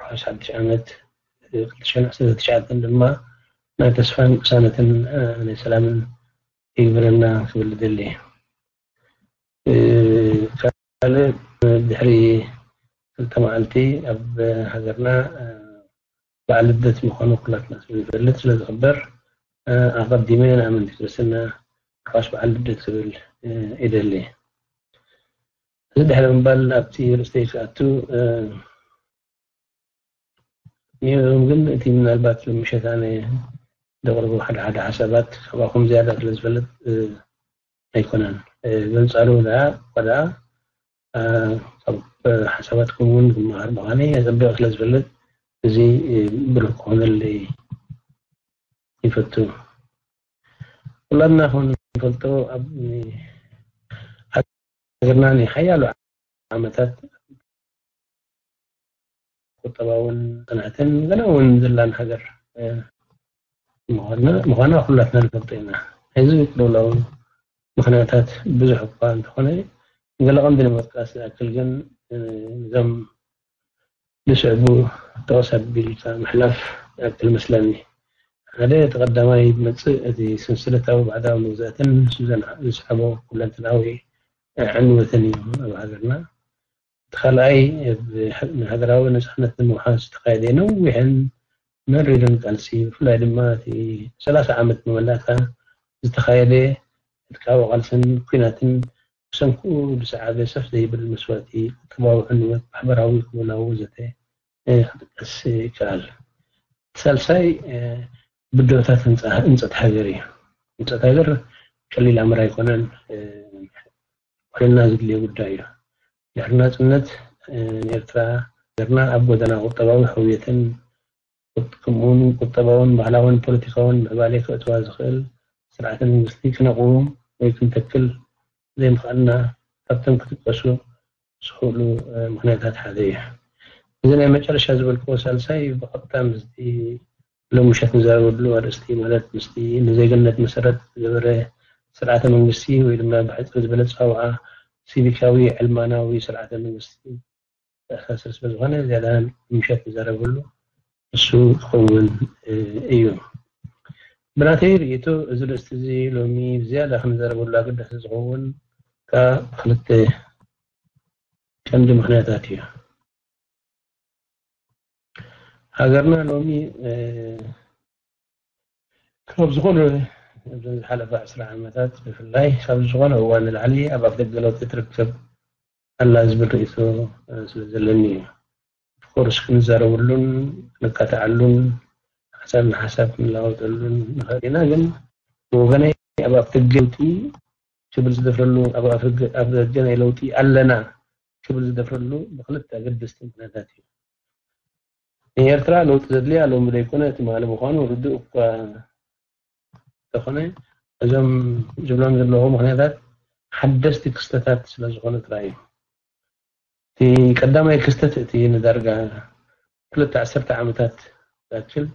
ርሑስ ሓድሽ ዓመት ክልተ ሽሕን ዕስራን ትሽዓተን ድማ ናይ ተስፋን ቅሳነትን ናይ ሰላምን ይግበረልና ክብል ደሊ። ካልእ ድሕሪ ክልተ መዓልቲ ኣብ ሃገርና በዓል ልደት ምዃኑ ኩላትና ስለ ንፈልጥ ስለ ዝኽበር ኣቐዲመ ንኣመንቲ ክርስትና ርሑስ በዓል ልደት ክብል ይደሊ። እዚ ድሕሪ ምባል ኣብቲ ርእስተይ ክኣቱ ም ግን እቲ ምናልባት ምሸት ኣነ ዘቕርቦ ሓደ ሓደ ሓሳባት ካባኹም ዝያዳ ስለ ዝፈልጥ ኣይኮነን። በንጻሩ ደኣ ቆዳ ካብ ሓሳባትኩም እውን ክመሃር ምዃነይ ኣጸቢቐ ስለ ዝፈልጥ እዚ ብሩህ ክኾነለይ ይፈቱ። ኩላትና ከም ንፈልጦ ኣብ ሃገርና ንሓያሎ ዓመታት ቁጠባውን ጽንዕትን ገና እውን ዘላን ሃገር ምዃና ኩላትና ንፈልጦ ኢና። እዚ ቅልውላው ምኽንያታት ብዙሕ እኳ እንተኾነ ገለ ቀንዲ ንምጥቃስ ዝኣክል ግን እዞም ዝስዕቡ ጠቕስ ኣቢልካ ምሕላፍ ይኣክል መስለኒ። ሓደ እቲ ቀዳማይ ዝመጽእ እቲ ሰንሰለታዊ ባዕዳዊ መግዛእትን ንሱ ዘስዓቦ ኩለንትናዊ ዕንወትን እዩ ኣብ ሃገርና። እቲ ካልኣይ ንሃገራዊ ነጻነት ንምውሓስ ዝተኻየደ ነዊሕን መሪርን ቃልሲ ብፍላይ ድማ እቲ ሰላሳ ዓመት መወዳእታ ዝተኻየደ ዕጥቃዊ ቃልስን ኲናትን ብሰንኩ ዝሰዓበ ሰፍ ዘይብል መስዋእቲ፣ ቁጠባዊ ዕንወት፣ ማሕበራዊ ቅልውላው ወዘተ ክጥቀስ ይከኣል። ሳልሳይ ብድሆታት ህንፀት ሃገር እዩ። ህንፀት ሃገር ቀሊል ኣምር ኣይኮነን። ውሕልና ዝድልዮ ጉዳይ እዩ። ድሕሪ ናፅነት ንኤርትራ ሃገርና ኣብ ጎደና ቁጠባዊ ሕውየትን ከምኡውን ቁጠባውን ባህላውን ፖለቲካውን ምዕባሌ ከእትዋ ዝኽእል ስርዓተ መንግስቲ ክነቕውም ወይ ክንተክል ዘይምኽኣልና ካብቶም ክጥቀሱ ዝኽእሉ ምኽንያታት ሓደ እዩ። እዚ ናይ መጨረሻ ዝበልክዎ ሳልሳይ ብቐጥታ ምስቲ ሎም ምሸት ንዛረበሉ ኣርእስቲ፣ ማለት ምስቲ ንዜግነት መሰረት ዝገበረ ስርዓተ መንግስቲ ወይ ድማ ብሕፅር ዝበለ ፃውዓ ሲቪካዊ ዕልማናዊ ስርዓተ መንግስቲ ተኣሳስር ስለ ዝኾነ ዝያዳ ምሸት ንዛረበሉ እሱ ክኸውን እዩ። ብናተይ ርእይቶ እዚ ርእስቲ እዚ ሎሚ ብዝያዳ ክንዛረበሉ ኣገዳሲ ዝኸውን ካብ ክልተ ቀንዲ ምኽንያታት እዩ። ሃገርና ሎሚ ካብ ዝኾነ እብዘን ዝሓለፈ ዕስራ ዓመታት ብፍላይ ካብ ዝኾነ እዋን ንላዕሊ ኣብ ኣፍደገ ለውጢ ትርከብ ኣላ ዝብል ርእይቶ ስለ ዘለኒ እዩ። ኦፍኮርስ ክንዛረበሉን ክንካትዓሉን ሓሳብ ንሓሳብ ክንለዋወጠሉን ንኽእል ኢና። ግን ብወገነይ ኣብ ኣፍደገ ለውጢ ክብል ዝደፍረሉ፣ ኣብ ኣፍደገ ኣብ ደገ ናይ ለውጢ ኣለና ክብል ዝደፍረሉ ብክልተ ኣገደስቲ ምኽንያታት እዩ። ንኤርትራ ለውጢ ዘድልያ ሎሚ ዘይኮነ ትማሊ ምዃኑ ርዱእ እኳ እንተኾነ፣ እዞም ዝብሎም ዘለኹ ምኽንያታት ሓደስቲ ክስተታት ስለ ዝኾኑ ጥራይ እዩ። እቲ ቀዳማይ ክስተት እቲ ንዳርጋ ክልተ ዓሰርተ ዓመታት ዝኣክል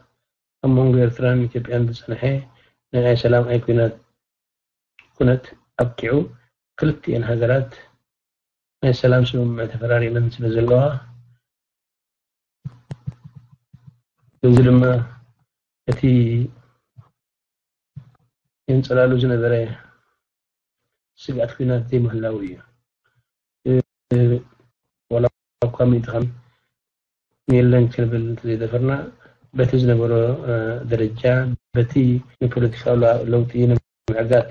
ኣብ መንጎ ኤርትራን ኢትዮጵያን ዝጸንሐ ናይ ኣይሰላም ኣይኩናት ኩነት ኣብቂዑ ክልቲኤን ሃገራት ናይ ሰላም ስምምዕ ተፈራሪመን ስለ ዘለዋ፣ እዚ ድማ እቲ የንጸላሉ ዝነበረ ስግኣት ኩናት ዘይምህላው እዩ። እ፣ ዋላ እኳ ሚእቲ ከም የለን ክንብል እንተዘይደፈርና፣ በቲ ዝነበሮ እ፣ ደረጃ፣ በቲ ንፖለቲካዊ ላ- ለውጢ ንምዕጋት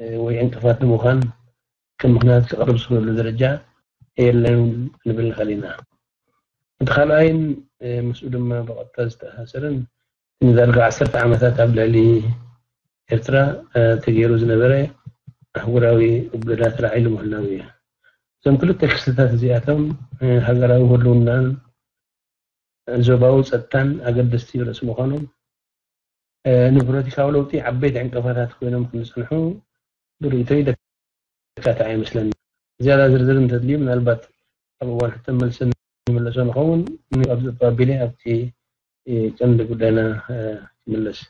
እ፣ ወይ ዕንቅፋት ንምዃን ከም ምኽንያት ክቐርብ ዝኽእሉ ደረጃ የለን ክንብል ንኽእል ኢና። እቲ ካልኣይን እ፣ ምስኡ ድማ ብቐጥታ ዝተኣሳሰርን ንዳርጋ ዓሰርተ ዓመታት ኣብ ልዕሊ ኤርትራ እ፣ ተገይሩ ዝነበረ ኣህጉራዊ እገዳ ተላዒሉ ምህላው እዩ። እዞም ክልተ ክስተታት እዚኣቶም እ፣ ሃገራዊ ህልውናን ዞባዊ ጸጥታን ኣገደስቲ ርእሲ ምዃኖም እ፣ ንፖለቲካዊ ለውጢ ዓበይቲ ዕንቅፋታት ኮይኖም ክንጸንሑ ብርእይቶይ ዘካትዕ ኣይመስለኒ። ዝያዳ ዝርዝር እንተድልዩ ምናልባት ኣብ እዋን ሕቶን መልስን ንመለሶ ንኸውን። ኣብዚ ኣቢለ ኣብቲ እ፣ ቀንዲ ጉዳይና እ፣ ክምለስ።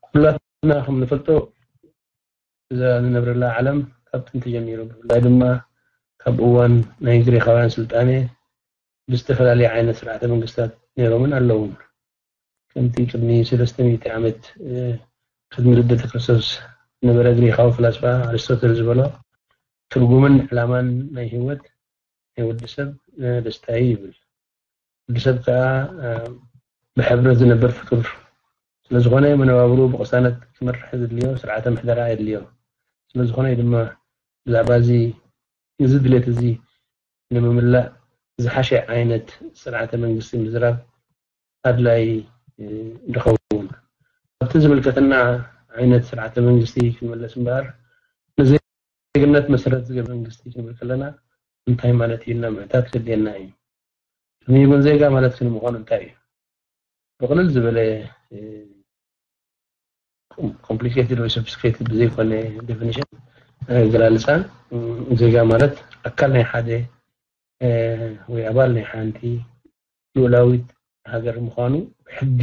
ኩላትና ከም ንፈልጦ እዛ ንነብረላ ዓለም ካብ ጥንቲ ጀሚሩ ብፍላይ ድማ ካብ እዋን ናይ ግሪኻውያን ስልጣኔ ብዝተፈላለየ ዓይነት ስርዓተ መንግስታት ነይሮምን ኣለውን። ከምቲ ቅድሚ ሰለስተ ሚእቲ ዓመት እ፣ ቅድሚ ልደተ ክርስቶስ ዝነበረ ግሪኻዊ ፈላስፋ ኣርስቶትል ዝበሎ ትርጉምን ዕላማን ናይ ህይወት ናይ ወዲ ሰብ እ፣ ደስታ እዩ ይብል። ወዲ ሰብ ከዓ እ፣ ብሕብረት ዝነበር ፍጡር ስለ ዝኾነ መነባብሩ ብቕሳነት ክመርሕ ዘድልዮ ስርዓተ ምሕደራ የድልዮ። ስለ ዝኾነ እዩ ድማ ብዛዕባ እዚ እዚ ድሌት እዚ ንምምላእ ዝሓሸ ዓይነት ስርዓተ መንግስቲ ምዝራብ ኣድላይ እ፣ ዝኸውን። ኣብቲ ዝምልከተና ዓይነት ስርዓተ መንግስቲ ክንመለስ እምበኣር ንዜግነት መሰረት ዝገበረ መንግስቲ ክንብል ከለና እንታይ ማለት እዩ ኢልና ምሕታት ከድልየና እዩ። ንይጉን ዜጋ ማለት ግን ምዃኑ እንታይ እዩ? ብቕልል ዝበለ እ፣ ኮምፕሊኬትድ ወይ ሶፊስቲኬትድ ብዘይኮነ ዴፊኒሽን ኣገላልፃ እ፣ ዜጋ ማለት ኣካል ናይ ሓደ እ፣ ወይ ኣባል ናይ ሓንቲ ልኡላዊት ሃገር ምዃኑ ብሕጊ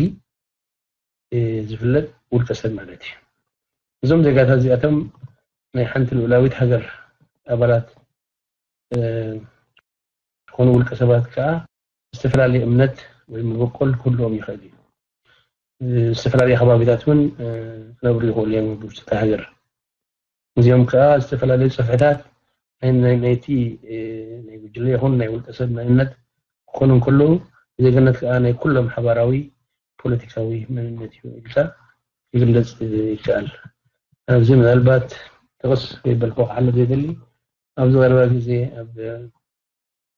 እ፣ ዝፍለጥ ውልቀ ሰብ ማለት እዩ። እዞም ዜጋታት እዚኣቶም ናይ ሓንቲ ልኡላዊት ሃገር ኣባላት እ፣ ዝኾኑ ውልቀ ሰባት ከዓ ዝተፈላለየ እምነት ወይ መበቆል ክህልዎም ይኽእል እዩ። እ፣ ዝተፈላለየ ከባቢታት እውን እ፣ ክነብሩ ይኽእሉ እዮም ኣብ ውሽጢ እታ ሃገር። እዚኦም ከዓ ዝተፈላለዩ ጽፍሕታት ናይ ናይ- ናይቲ እ፣ ናይ ጉጅለ ይኹን ናይ ውልቀ ሰብ መንነት ክኾኑ እንከለዉ ዜግነት ከዓ ናይ ኩሎም ሓባራዊ ፖለቲካዊ መንነት እዩ ኢልካ ክግለጽ ይከኣል። ኣብዚ ምናልባት ጥቕስ ከይበልኩ ክሓልፍ ዘይደሊ ኣብዚ ቀረባ ግዜ ኣብ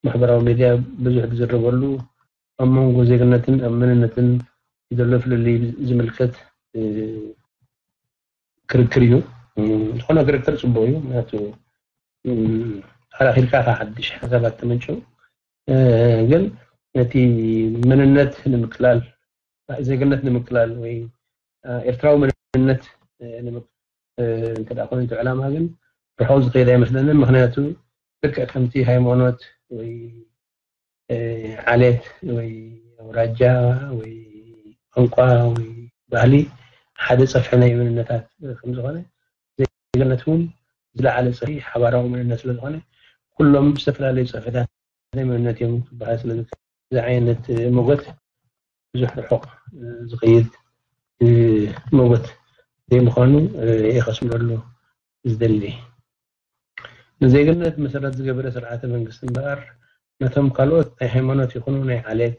ማሕበራዊ ሚድያ ብዙሕ ዝዝረበሉ ኣብ መንጎ ዜግነትን ኣብ መንነትን ዘሎ ፍልልይ ዝምልከት እ፣ ክርክር እዩ። እ፣ ዝኾነ ክርክር ጽቡቕ እዩ። ምክንያቱ እ፣ ተኸራኺርካ ካብ ሓድሽ ሓሳባት ተመንጭው እ፣ ግን ነቲ መንነት ንምቅላል ዜግነት ንምቅላል ወይ እ፣ ኤርትራዊ መንነት እ፣ ንምቅ- እ፣ እንተ ደኣ ኮይኑ እቲ ዕላማ ግን ርሑቕ ዝኸይድ ኣይመስለንን። ምኽንያቱ ልክዕ ከምቲ ሃይማኖት ወይ ዓሌት ወይ ኣውራጃ ወይ ቋንቋ ወይ ባህሊ ሓደ ጸፍሒ ናይ መንነታት ከም ዝኾነ፣ ዜግነት እውን ዝለዓለ ጸፍሒ ሓባራዊ መንነት ስለ ዝኾነ፣ ኩሎም ዝተፈላለዩ ጸፍሕታት ናይ መንነት እዮም ክበሃል ስለ ዝከኣል፣ እዚ ዓይነት ሞገት ብዙሕ ርሑቕ ዝኸይድ ሞገት ዘይምዃኑ እየ ከስምረሉ ዝደሊ። ንዜግነት መሰረት ዝገበረ ስርዓተ መንግስቲ እምበኣር፣ ነቶም ካልኦት ናይ ሃይማኖት ይኹኑ ናይ ዓሌት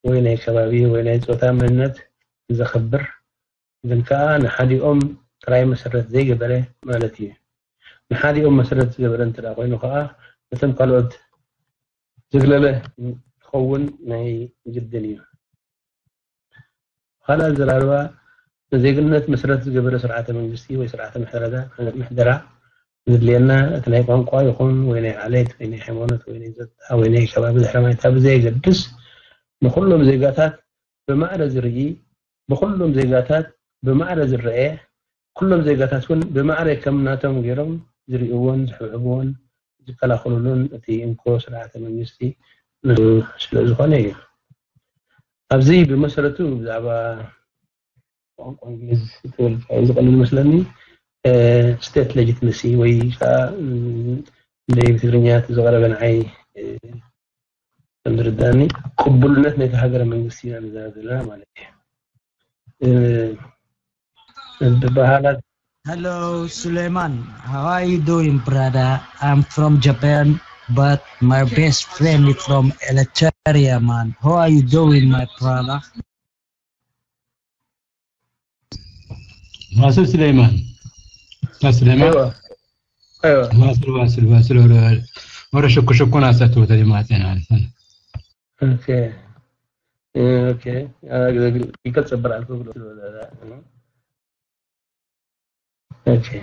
ወይ ናይ ከባቢ ወይ ናይ ጾታ መንነት ዘኸብር፣ ግን ከኣ ንሓዲኦም ጥራይ መሰረት ዘይገበረ ማለት እዩ። ንሓዲኦም መሰረት ዝገበረ እንተ ደኣ ኮይኑ ከኣ፣ ነቶም ካልኦት ዘግለለ ክኸውን ናይ ግድን እዩ። ካልእ ኣዘራርባ፣ ንዜግነት መሰረት ዝገበረ ስርዓተ መንግስቲ ወይ ስርዓተ ምሕደራ፣ ምሕደራ ዘድልየና፣ እቲ ናይ ቋንቋ ይኹን ወይ ናይ ዓሌት ወይ ናይ ሃይማኖት ወይ ናይ ጸጥታ ወይ ናይ ከባቢ ድሕረ ባይታ ብዘየገድስ፣ ንኹሎም ዜጋታት ብማዕረ ዝርኢ፣ ብኹሎም ዜጋታት ብማዕረ ዝረኤ፣ ኩሎም ዜጋታት እውን ብማዕረ ከም ናቶም ገይሮም ዝርእይዎን ዝሕብሕብዎን ዝከላኸሉሉን እቲ እንኮ ስርዓተ መንግስቲ ንሱ ስለ ዝኾነ እዩ። ኣብዚ ብመሰረቱ ብዛዕባ ቋንቋ እንግሊዝ ትብል ዝቐልል መስለኒ፣ ስቴት ሌጂትመሲ ወይ ከዓ፣ ም፣ እንደ ብትግርኛ እቲ ዝቐረበ ንዓይ፣ እ፣ ከም ዝርዳእኒ ቅቡልነት ናይቲ ሃገረ መንግስቲ ኢና ንዛረብ ዘለና ማለት እዩ። እ፣ ብባህላት Hello, Suleiman. How are you doing, brother? I'm from Japan, but my best friend is from Eritrea, man. How are you doing, my brother? واصل سليمان. أستاذ سليمان. ايوه، ايوه. واصل، واصل، واصل. ورا، ورا شكو، شكو ناس أتوت هذه ما أتينا على ثاني. اوكي. إيه، اوكي. انا اقدر اقول يكسر برا الفوق. اوكي.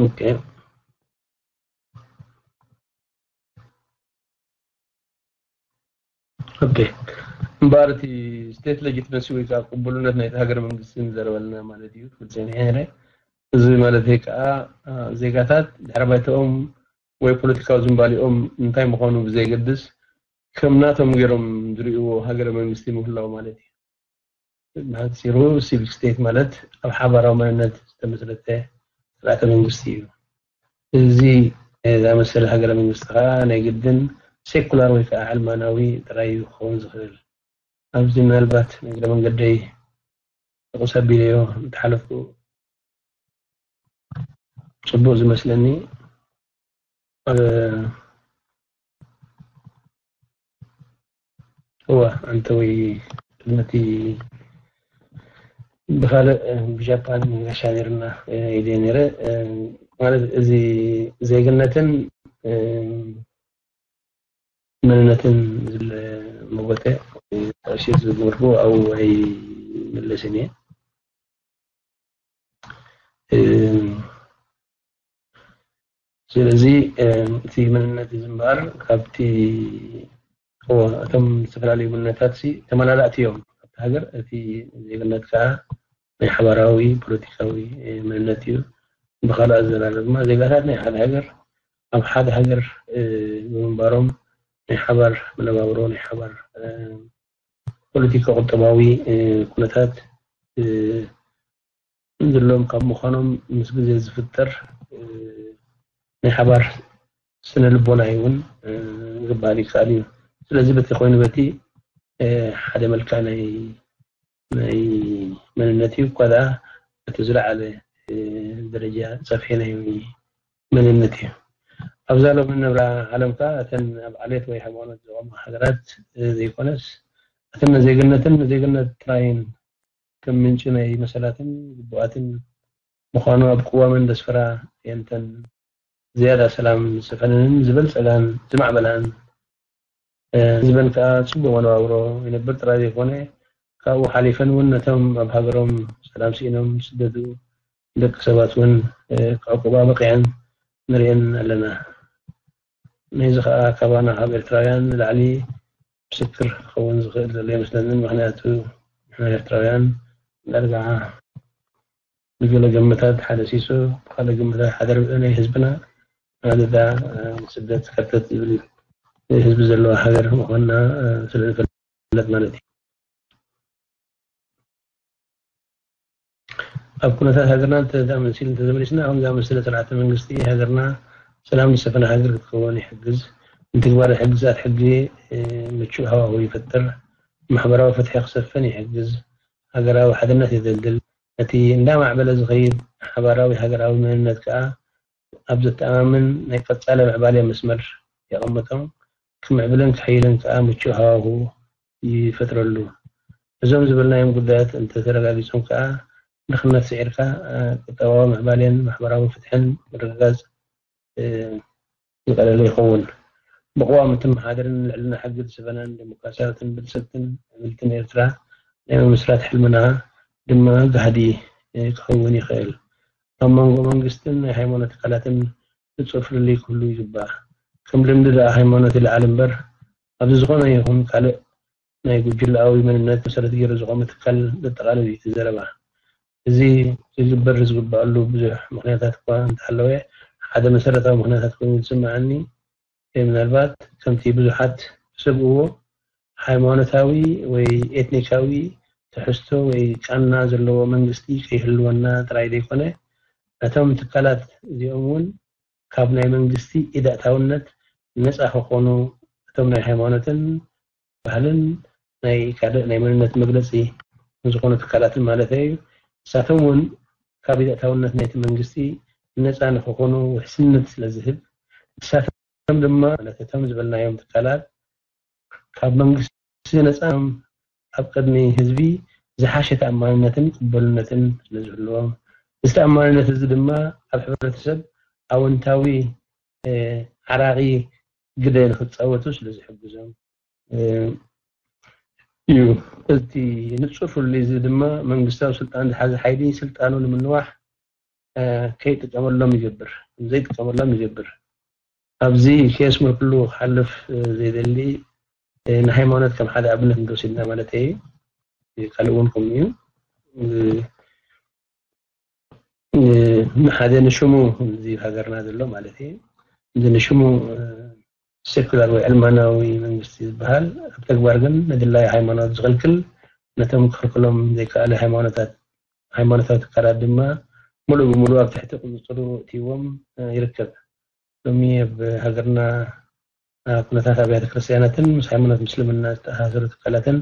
اوكي. ኦኬ። እምበኣር እቲ ስቴት ሌጂትመሲ ወይ ከዓ ቅቡልነት ናይቲ ሃገረ መንግስቲ ንዘረበልና ማለት እዩ። ክብል ጸኒሐ ነይረ። እዚ ማለት ከዓ፣ አ፣ ዜጋታት ድሕረ ባይታኦም ወይ ፖለቲካዊ ዝንባሊኦም እንታይ ምዃኑ ብዘየገድስ፣ ከም ናቶም ገይሮም ዝርእይዎ ሃገረ መንግስቲ ምህላው ማለት እዩ። ብሓጺሩ ሲቪክ ስቴት ማለት ኣብ ሓባራዊ መንነት ዝተመስረተ ስርዓተ መንግስቲ እዩ። እዚ ዝኣመሰለ ሃገረ መንግስቲ ከዓ ናይ ግድን ሴኩላር ወይ ከዓ ዕልማናዊ ጥራይ እዩ ክኸውን ዝኽእል። ኣብዚ ምናልባት ንእግረ መንገደይ ጥቕስ ኣቢለዮ እንተሓለፍኩ ጽቡቕ ዝመስለኒ፣ እ፣ እወ፣ ኣንተ ወይ ቅድሚ እቲ ብኻልእ፣ እ፣ ብጃፓን ጋሻ ነይርና፣ እ፣ ኢለ ነይረ። እ፣ ማለት እዚ ዜግነትን፣ እ፣ መንነትን ዝለ መጎተ፣ እ፣ ጠቕሼ ዝገበርኩ ኣብኡ ኣይምለስን እየ። እ፣ ስለዚ፣ እ፣ እቲ መንነት እዚ እምበኣር ካብቲ፣ እወ፣ እቶም ዝተፈላለዩ መንነታት ሲ ተመላላእቲ እዮም። ኣብቲ ሃገር እቲ ዜግነት ከዓ ናይ ሓባራዊ ፖለቲካዊ፣ እ፣ መንነት እዩ። ብኻልእ ኣዘራርባ ድማ ዜጋታት ናይ ሓደ ሃገር ኣብ ሓደ ሃገር፣ እ፣ ብምንባሮም ናይ ሓባር መነባብሮ፣ ናይ ሓባር፣ እ፣ ፖለቲካ ቁጠባዊ፣ እ፣ ኩነታት፣ እ፣ ዘለዎም ካብ ምዃኖም ምስ ግዜ ዝፍጠር፣ እ፣ ናይ ሓባር ስነ ልቦና እውን፣ እ፣ ክበሃል ይከኣል እዩ። ስለዚ በቲ ኮይኑ በቲ፣ እ፣ ሓደ መልክዕ ናይ፣ ናይ መንነት እዩ። እኳ ደኣ እቲ ዝለዓለ፣ እ፣ ደረጃ ጸፍሒ ናይ መንነት እዩ። ኣብዛ ሎሚ ንነብራ ዓለም ከኣ እተን ኣብ ዓሌት ወይ ሃይማኖት ዝቖማ ሃገራት፣ እ፣ ዘይኮነስ እተን ንዜግነትን ንዜግነት ጥራይን ከም ምንጪ ናይ መሰላትን ግቡኣትን ምዃኑ ኣብ ቅዋመን ዘስፈራ እየን። እተን ዝያዳ ሰላም ዝሰፈነንን ዝበልጸጋን ዝማዕበላን፣ እ፣ ህዝበን ከኣ ጽቡቕ መነባብሮ ይነብር ጥራይ ዘይኮነ፣ ካብኡ ሓሊፈን እውን ነቶም ኣብ ሃገሮም ሰላም ስኢኖም ዝስደዱ ደቂ ሰባት እውን፣ እ፣ ክዕቁባ በቒዐን ንርእየን ኣለና። ነዚ ከኣ ካባና ካብ ኤርትራውያን ንላዕሊ ምስክር ክኸውን ዝኽእል ዘሎ ኣይመስለንን። ምኽንያቱ ንሕና ኤርትራውያን ዳርጋ ብገለ ግምታት ሓደ ሲሶ፣ ብካልእ ግምታት ሓደ ርብዒ ናይ ህዝብና ኣደዳ ስደት ከርተት ዝብል ህዝቢ ዘለዎ ሃገር ምዃንና ስለ ዝፍለጥ ማለት እዩ። ኣብ ኩነታት ሃገርና እንተ ዝኣመሲል እንተ ተመሊስና፣ ከም ዝኣመሰለ ስርዓተ መንግስቲ ሃገርና ሰላም ዝሰፈነ ሃገር ክትከውን ይሕግዝ። ንትግባረ ሕግዛት ሕጊ ምቹእ ሃዋሁ ይፈጥር። ማሕበራዊ ፍትሒ ክሰፍን ይሕግዝ። ሃገራዊ ሓድነት የደልድል። ነቲ እንዳማዕበለ ዝኸይድ ሓባራዊ ሃገራዊ መንነት ከኣ ኣብ ዘተኣማምን ናይ ቀጻሊ ምዕባለ መስመር የቐምጦም። ክምዕብልን ክሕይልን ከኣ ምቹእ ሃዋሁ ይፈጥረሉ። እዞም ዝበልናዮም ጉዳያት እንተተረጋጊጾም ከኣ ድኽነት ስዒርካ ቁጠባዊ ምዕባሌን ማሕበራዊ ፍትሕን ምርግጋጽ ዝቐለለ ይኸውን። ብቕዋም እትመሓደርን ልዕልና ሕጊ ዝሰፈናን ዴሞክራሲያዊትን ብልጽግትን ዕብልትን ኤርትራ ናይ ምምስራት ሕልምና ድማ ጋህዲ ክኸውን ይኽእል። ኣብ መንጎ መንግስትን ናይ ሃይማኖት ትካላትን ንጹር ፍልልይ ክህሉ ይግባእ። ከም ልምዲ ደኣ ሃይማኖት ይለዓል እምበር ኣብዚ ዝኾነ ይኹን ካልእ ናይ ጉጅለኣዊ መንነት መሰረት ገይሩ ዝቖመ ትካል ዘጠቓልል እዩ እቲ ዘረባ። እዚ ክግበር ዝግበኣሉ ብዙሕ ምኽንያታት እኳ እንተሃለወ ሓደ መሰረታዊ ምኽንያታት ኮይኑ ዝስምዓኒ ምናልባት ከምቲ ብዙሓት ዝሰግእዎ ሃይማኖታዊ ወይ ኤትኒካዊ ትሕዝቶ ወይ ቃና ዘለዎ መንግስቲ ከይህልወና ጥራይ ዘይኮነ ነቶም ትካላት እዚኦም እውን ካብ ናይ መንግስቲ ኢዳእታውነት ነፃ ክኾኑ እቶም ናይ ሃይማኖትን ባህልን ናይ ካልእ ናይ መንነት መግለፂ ዝኾኑ ትካላትን ማለት እዩ። ንሳቶም እውን ካብ ኢዳእታውነት ናይቲ መንግስቲ ነፃ ንክኾኑ ውሕስነት ስለ ዝህብ ንሳቶም ድማ ማለት እቶም ዝበልናዮም ትካላት ካብ መንግስቲ ነፃ ኣብ ቅድሚ ህዝቢ ዝሓሸ ተኣማንነትን ቅበልነትን ስለ ዝህልዎም እዚ ተኣማንነት እዚ ድማ ኣብ ሕብረተሰብ ኣወንታዊ ዓራቒ ግደ ንክፃወቱ ስለ ዝሕግዞም እዩ። እቲ ንፁር ፍልልይ እዚ ድማ መንግስታዊ ስልጣን ዝሓዘ ሓይሊ ስልጣኑ ንምንዋሕ ከይጥቀመሎም ይገብር፣ ዘይጥቀመሎም ይገብር። ኣብዚ ከየስመርኩሉ ክሓልፍ ዘይደሊ ንሃይማኖት ከም ሓደ ኣብነት እንተወሲድና ማለት እዩ። ካልእ እውን ከምኡ እዩ። ንሓደ ንሽሙ እዚ ሃገርና ዘሎ ማለት እዩ እዚ ንሽሙ ሴኩላር ወይ ዕልማናዊ መንግስቲ ዝበሃል ኣብ ተግባር ግን ንድላይ ሃይማኖት ዝኽልክል ነቶም ክኽልክሎም ዘይከኣለ ሃይማኖታት ሃይማኖታዊ ትካላት ድማ ሙሉእ ብሙሉእ ኣብ ትሕቲ ቁፅፅሩ እትይዎም ይርከብ። ሎሚ ኣብ ሃገርና ኩነታት ኣብያተ ክርስትያናትን ምስ ሃይማኖት ምስልምና ዝተኣሳሰሩ ትካላትን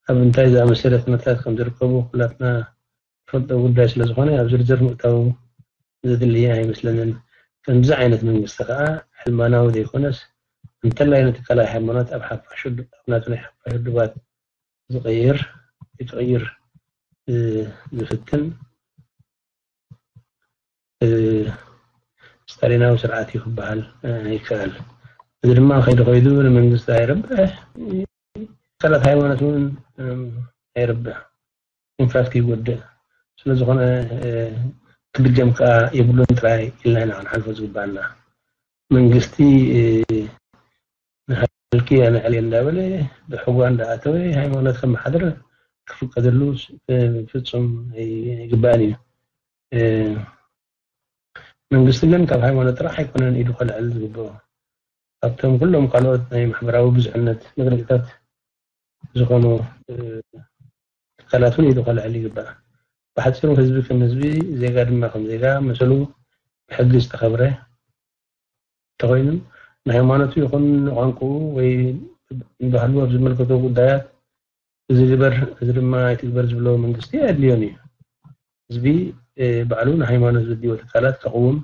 ኣብ እንታይ ዝኣመሰለ ኩነታት ከም ዝርከቡ ኩላትና ፈልጦ ጉዳይ ስለ ዝኾነ ኣብ ዝርዝር ምእታው ዘድሊ ኣይመስለንን። ከምዚ ዓይነት መንግስቲ ከዓ ሕልማናዊ ዘይኮነስ እንተላይ ነቲ ካልኣይ ሃይማኖት ኣብ ሓፋሽ ውድብ ኣብ ናቱ ናይ ሓፋሽ ውድባት ዝቕይር ክቕይር ዝፍትን ስታሊናዊ ስርዓት እዩ ክበሃል ይከኣል። እዚ ድማ ከይዱ ከይዱ ንመንግስቲ ኣይረብሕ ካልኣት ሃይማኖት እውን ኣይረብሕ። ኢንፋክት ይጎድእ። ስለዝኾነ ክድገም ከዓ የብሉን ጥራይ ኢልና ኢና ክንሓልፎ ዝግባኣና። መንግስቲ ንሃልኪ ኣነ ዕልየ እንዳበለ ብሕጓ እንዳኣተወ ሃይማኖት ከመሓድር ክፍቀደሉ ፍፁም ኣይግባእን እዩ። መንግስቲ ግን ካብ ሃይማኖት ጥራሕ ኣይኮነን ኢዱ ከልዕል ዝግብኦ። ካብቶም ኩሎም ካልኦት ናይ ማሕበራዊ ብዙሕነት መግለፂታት ዝኾኑ ትካላት እውን ኢዱ ከልዕል ይግባእ። ብሓፂሩ ህዝቢ ከም ህዝቢ፣ ዜጋ ድማ ከም ዜጋ መሰሉ ብሕጊ ዝተኸብረ እንተኾይኑ ንሃይማኖቱ ይኹን ንቋንቋኡ ወይ ንባህሉ ኣብ ዝምልከቶ ጉዳያት እዚ ግበር እዚ ድማ ኣይትግበር ዝብሎ መንግስቲ ኣየድልዮን እዩ። ህዝቢ ባዕሉ ንሃይማኖት ዘድልዮ ትካላት ከቕውም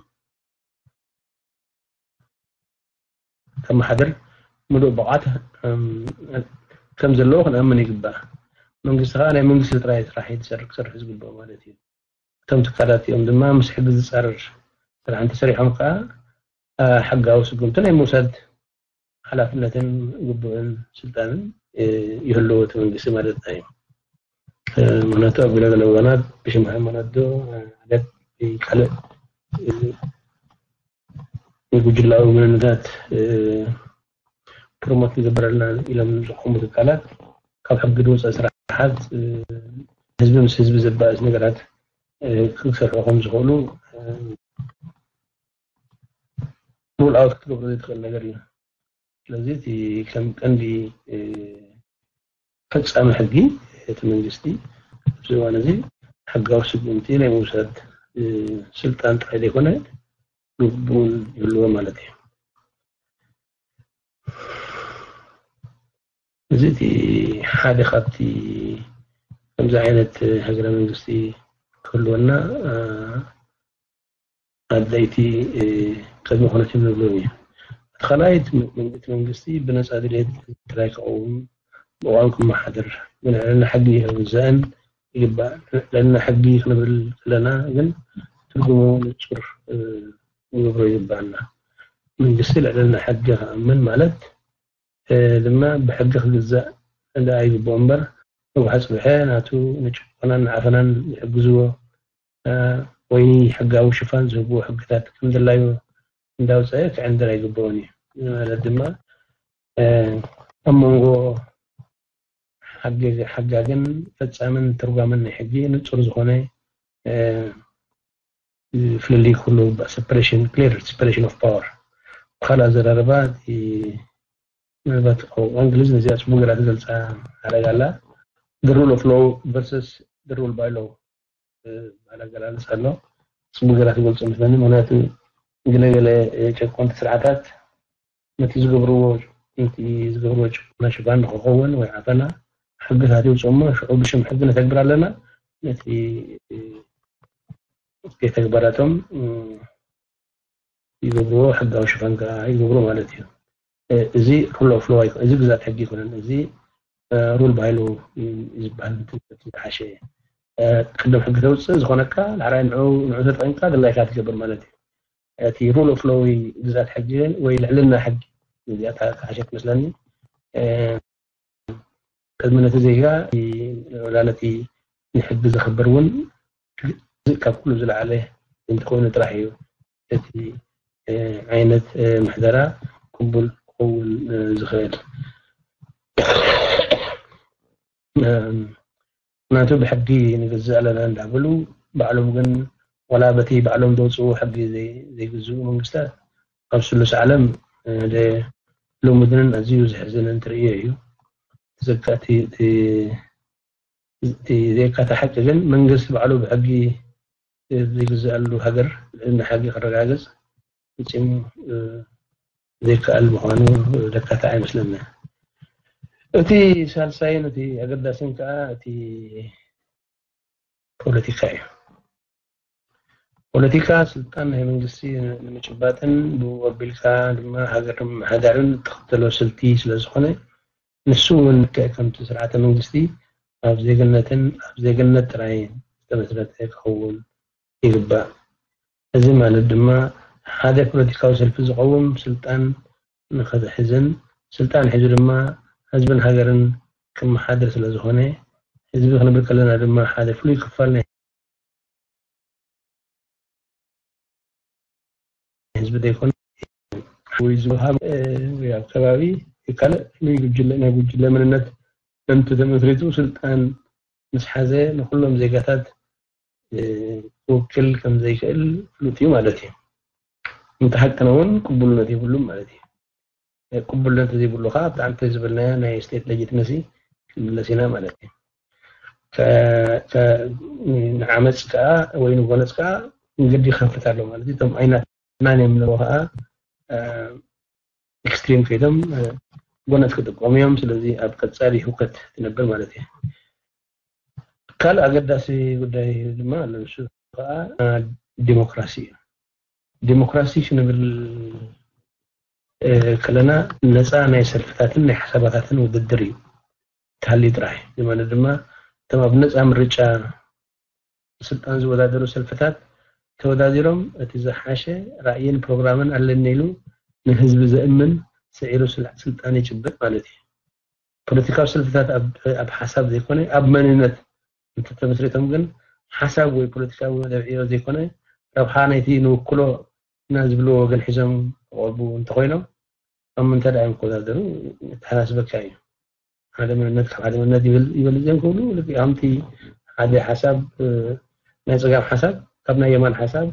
ከመሓድር ምሉእ ብቕዓት ከም ዘለዎ ክንኣምን ይግባእ። መንግስቲ ከዓ ናይ መንግስቲ ጥራይ ስራሕ እዩ ክሰርሕ ዝግብኦ ማለት እዩ። እቶም ትካላት እዚኦም ድማ ምስ ሕጊ ዝፃረር ስራሕ እንተሰሪሖም ከዓ ሕጋዊ ስጉምቲ ናይ ምውሳድ ሓላፍነትን ግቡእን ስልጣንን ይህልዎ እቲ መንግስቲ ማለት እዩ። ምክንያቱ ኣብ ገለገለ እዋናት ብሽም ሃይማኖት ዶ ዓደት ካልእ ንጉጅላዊ መንነታት ፕሮሞት ንግበረልና ኢሎም ዝቆሙ ትካላት ካብ ሕጊ ዝወፀ ስራሓት ህዝቢ ምስ ህዝቢ ዘባእስ ነገራት ክንሰርሑ ከም ዝኽእሉ ሩል ኣውት ክትገብሮ ዘይትኽእል ነገር እዩ። ስለዚ እቲ ከም ቀንዲ ፈጻሚ ሕጊ እቲ መንግስቲ ኣብዚ እዋን እዚ ሕጋዊ ስጉምቲ ናይ ምውሳድ ስልጣን ጥራይ ዘይኮነ ግቡን ይህልዎ ማለት እዩ። እዚ እቲ ሓደ ካብቲ ከምዚ ዓይነት ሃገረ መንግስቲ ክህልወና ኣድለይቲ ቅድመ ኩነት እዮም ንብሎም እዩ። እቲ ካልኣይ እቲ መንግስቲ ብነፃ ድሌት ጥራይ ክኸውን ብቋንቋ ክመሓደር ብልዕልና ሕጊ ክግዛእን ይግባእ። ልዕልና ሕጊ ክንብል ከለና ግን ትርጉሙ ንፁር ንገብሮ ይግባእና። መንግስቲ ልዕልና ሕጊ ክኣምን ማለት ድማ ብሕጊ ክግዛእ ደኣ ይግብኦ እምበር ነዊሕ ኣፅብሐ ናቱ ንጭቆናን ንዓፈናን ዝሕግዝዎ ወይ ሕጋዊ ሽፋን ዝህብዎ ሕግታት ከም ድላዩ እንዳውፀአ ክዕንድር ኣይግብኦን እዩ። ማለት ድማ ኣብ መንጎ ሓጋግን ፈፃምን ትርጓምን ናይ ሕጊ ንፁር ዝኾነ ፍልልይ ክህሉ ይግባእ። ሰፐሬሽን፣ ክሊር ሰፐሬሽን ኦፍ ፓወር። ብካልእ ኣዘራርባ ምናልባት ቋንቋ እንግሊዝ ነዚኣ ፅቡቅ ገይራ ትገልፃ ሓረግ ኣላ። The rule of law versus the rule by law ባል ኣገላልፃ ኣሎ። ፅቡቅ ገይራ ትገልፆ መስለኒ። ምክንያቱ ገለገለ ጨቆንቲ ስርዓታት ነቲ ዝገብርዎ ነቲ ዝገብርዎ ጭቆና ሽፋን ንክኸውን ወይ ዓፈና ሕግታት ይውፅኡ እሞ ሽዑ ብሽም ሕጊ ነተግብር ኣለና። ነቲ ተግባራቶም ይገብርዎ ሕጋዊ ሽፋን ከዓ ይገብሩ ማለት እዩ። እዚ ሩል ኦፍ ሎ እዚ ግዛት ሕጊ ይኮነን። እዚ ሩል ባይሎ ዝበሃል ዝሓሸ ቅድም ሕጊ ተውፅእ ዝኾነካ ላዕላይ ንዑ ንዑ ተጠቂምካ ድላይካ ትገብር ማለት እዩ። እቲ ሩል ኦፍ ሎ ወይ ግዛት ሕጊ ወይ ልዕልና ሕጊ እዚኣ ተሓሸት መስለኒ። ቅድሚ ነቲ ዜጋ ወላ ነቲ ንሕጊ ዘኽብር እውን ካብ ኩሉ ዝለዓለ እንተኾይኑ ጥራሕ እዩ እቲ ዓይነት ምሕደራ ቅቡል ክኸውን ዝኽእል። ምክንያቱ ብሕጊ ንገዝእ ኣለና እንዳበሉ ባዕሎም ግን ዋላ በቲ ባዕሎም ዘውፅኡ ሕጊ ዘይግዝኡ መንግስታት ኣብ ስሉስ ዓለም ሓደ ልሙድን ኣዝዩ ዘሕዝንን ትርእዮ እዩ። እቲ ዘይካታ ሓቂ ግን መንግስቲ ባዕሉ ብሕጊ ዘይግዝኣሉ ሃገር ልዕልና ሕጊ ክረጋገፅ ፈፂሙ ዘይከኣል ምዃኑ ዘካትዕ ኣይመስለኒ። እቲ ሳልሳይን እቲ ኣገዳስን ከዓ እቲ ፖለቲካ እዩ። ፖለቲካ ስልጣን ናይ መንግስቲ ንምጭባጥን ብኡ ኣቢልካ ድማ ሃገር ንምምሕዳርን እትኽተሎ ስልቲ ስለዝኾነ ንሱ እውን ልክዕ ከምቲ ስርዓተ መንግስቲ ኣብ ዜግነትን ኣብ ዜግነት ጥራይ ዝተመስረተ ክኸውን ይግባእ። እዚ ማለት ድማ ሓደ ፖለቲካዊ ሰልፊ ዝቐውም ስልጣን ንኽሕዝን ስልጣን ሒዙ ድማ ህዝብን ሃገርን ክመሓድር ስለዝኾነ ህዝቢ ክንብል ከለና ድማ ሓደ ፍሉይ ክፋል ናይ ህዝቢ ዘይኮነ ወይ ዝወሃብ ወይ ኣብ ከባቢ ካልእ ፍሉይ ጉጅለ ናይ ጉጅለ መንነት እንተተመስሪቱ ስልጣን ምስ ሓዘ ንኩሎም ዜጋታት ክውክል ከም ዘይክእል ፍሉጥ እዩ ማለት እዩ። እንተ ሓቅና እውን ቅቡልነት የብሉም ማለት እዩ። ቅቡልነት ዘይብሉ ከዓ ኣብቲ ዓንተ ዝበልናዮ ናይ ስቴት ሌጂትመሲ ክንምለስ ኢና ማለት እዩ። ንዓመፅ ከዓ ወይ ንጎነፅ ከዓ መንገዲ ይኸፍት ኣሎ ማለት እዩ። እቶም ኣይናትናን እዮም ንብሎ ከዓ ኤክስትሪም ከይዶም ጎነፅ ክጥቀሙ እዮም። ስለዚ ኣብ ቀፃሊ ህውከት ትነብር ማለት እዩ። ካልእ ኣገዳሲ ጉዳይ ድማ ኣሎ። ንሱ ከዓ ዲሞክራሲ እዩ። ዲሞክራሲ ክንብል ከለና ነፃ ናይ ሰልፍታትን ናይ ሓሳባታትን ውድድር እዩ። ተሃልዩ ጥራሕ እዩ። እዚ ማለት ድማ እቶም ኣብ ነፃ ምርጫ ስልጣን ዝወዳደሩ ሰልፍታት ተወዳዲሮም እቲ ዝሓሸ ራእይን ፕሮግራምን ኣለኒ ኢሉ ንህዝቢ ዘእምን ስዒሩ ስልጣን ይጭብጥ ማለት እዩ። ፖለቲካዊ ሰልፍታት ኣብ ሓሳብ ዘይኮነ ኣብ መንነት እንተተመስሪቶም ግን ሓሳብ ወይ ፖለቲካዊ መደብ ዕዮ ዘይኮነ ረብሓ ናይቲ ንውክሎ ኢና ዝብልዎ ወገን ሒዞም ክቐርቡ እንተኾይኖም ኣብ ምንታይ ደኣ እዮም ክወዳደሩ? ተሓሳስበካ እዩ። ሓደ መንነት ካብ ሓደ መንነት ይበልፅ እዮም ክብሉ ልክዕ ከምቲ ሓደ ሓሳብ ናይ ጸጋም ሓሳብ ካብ ናይ የማን ሓሳብ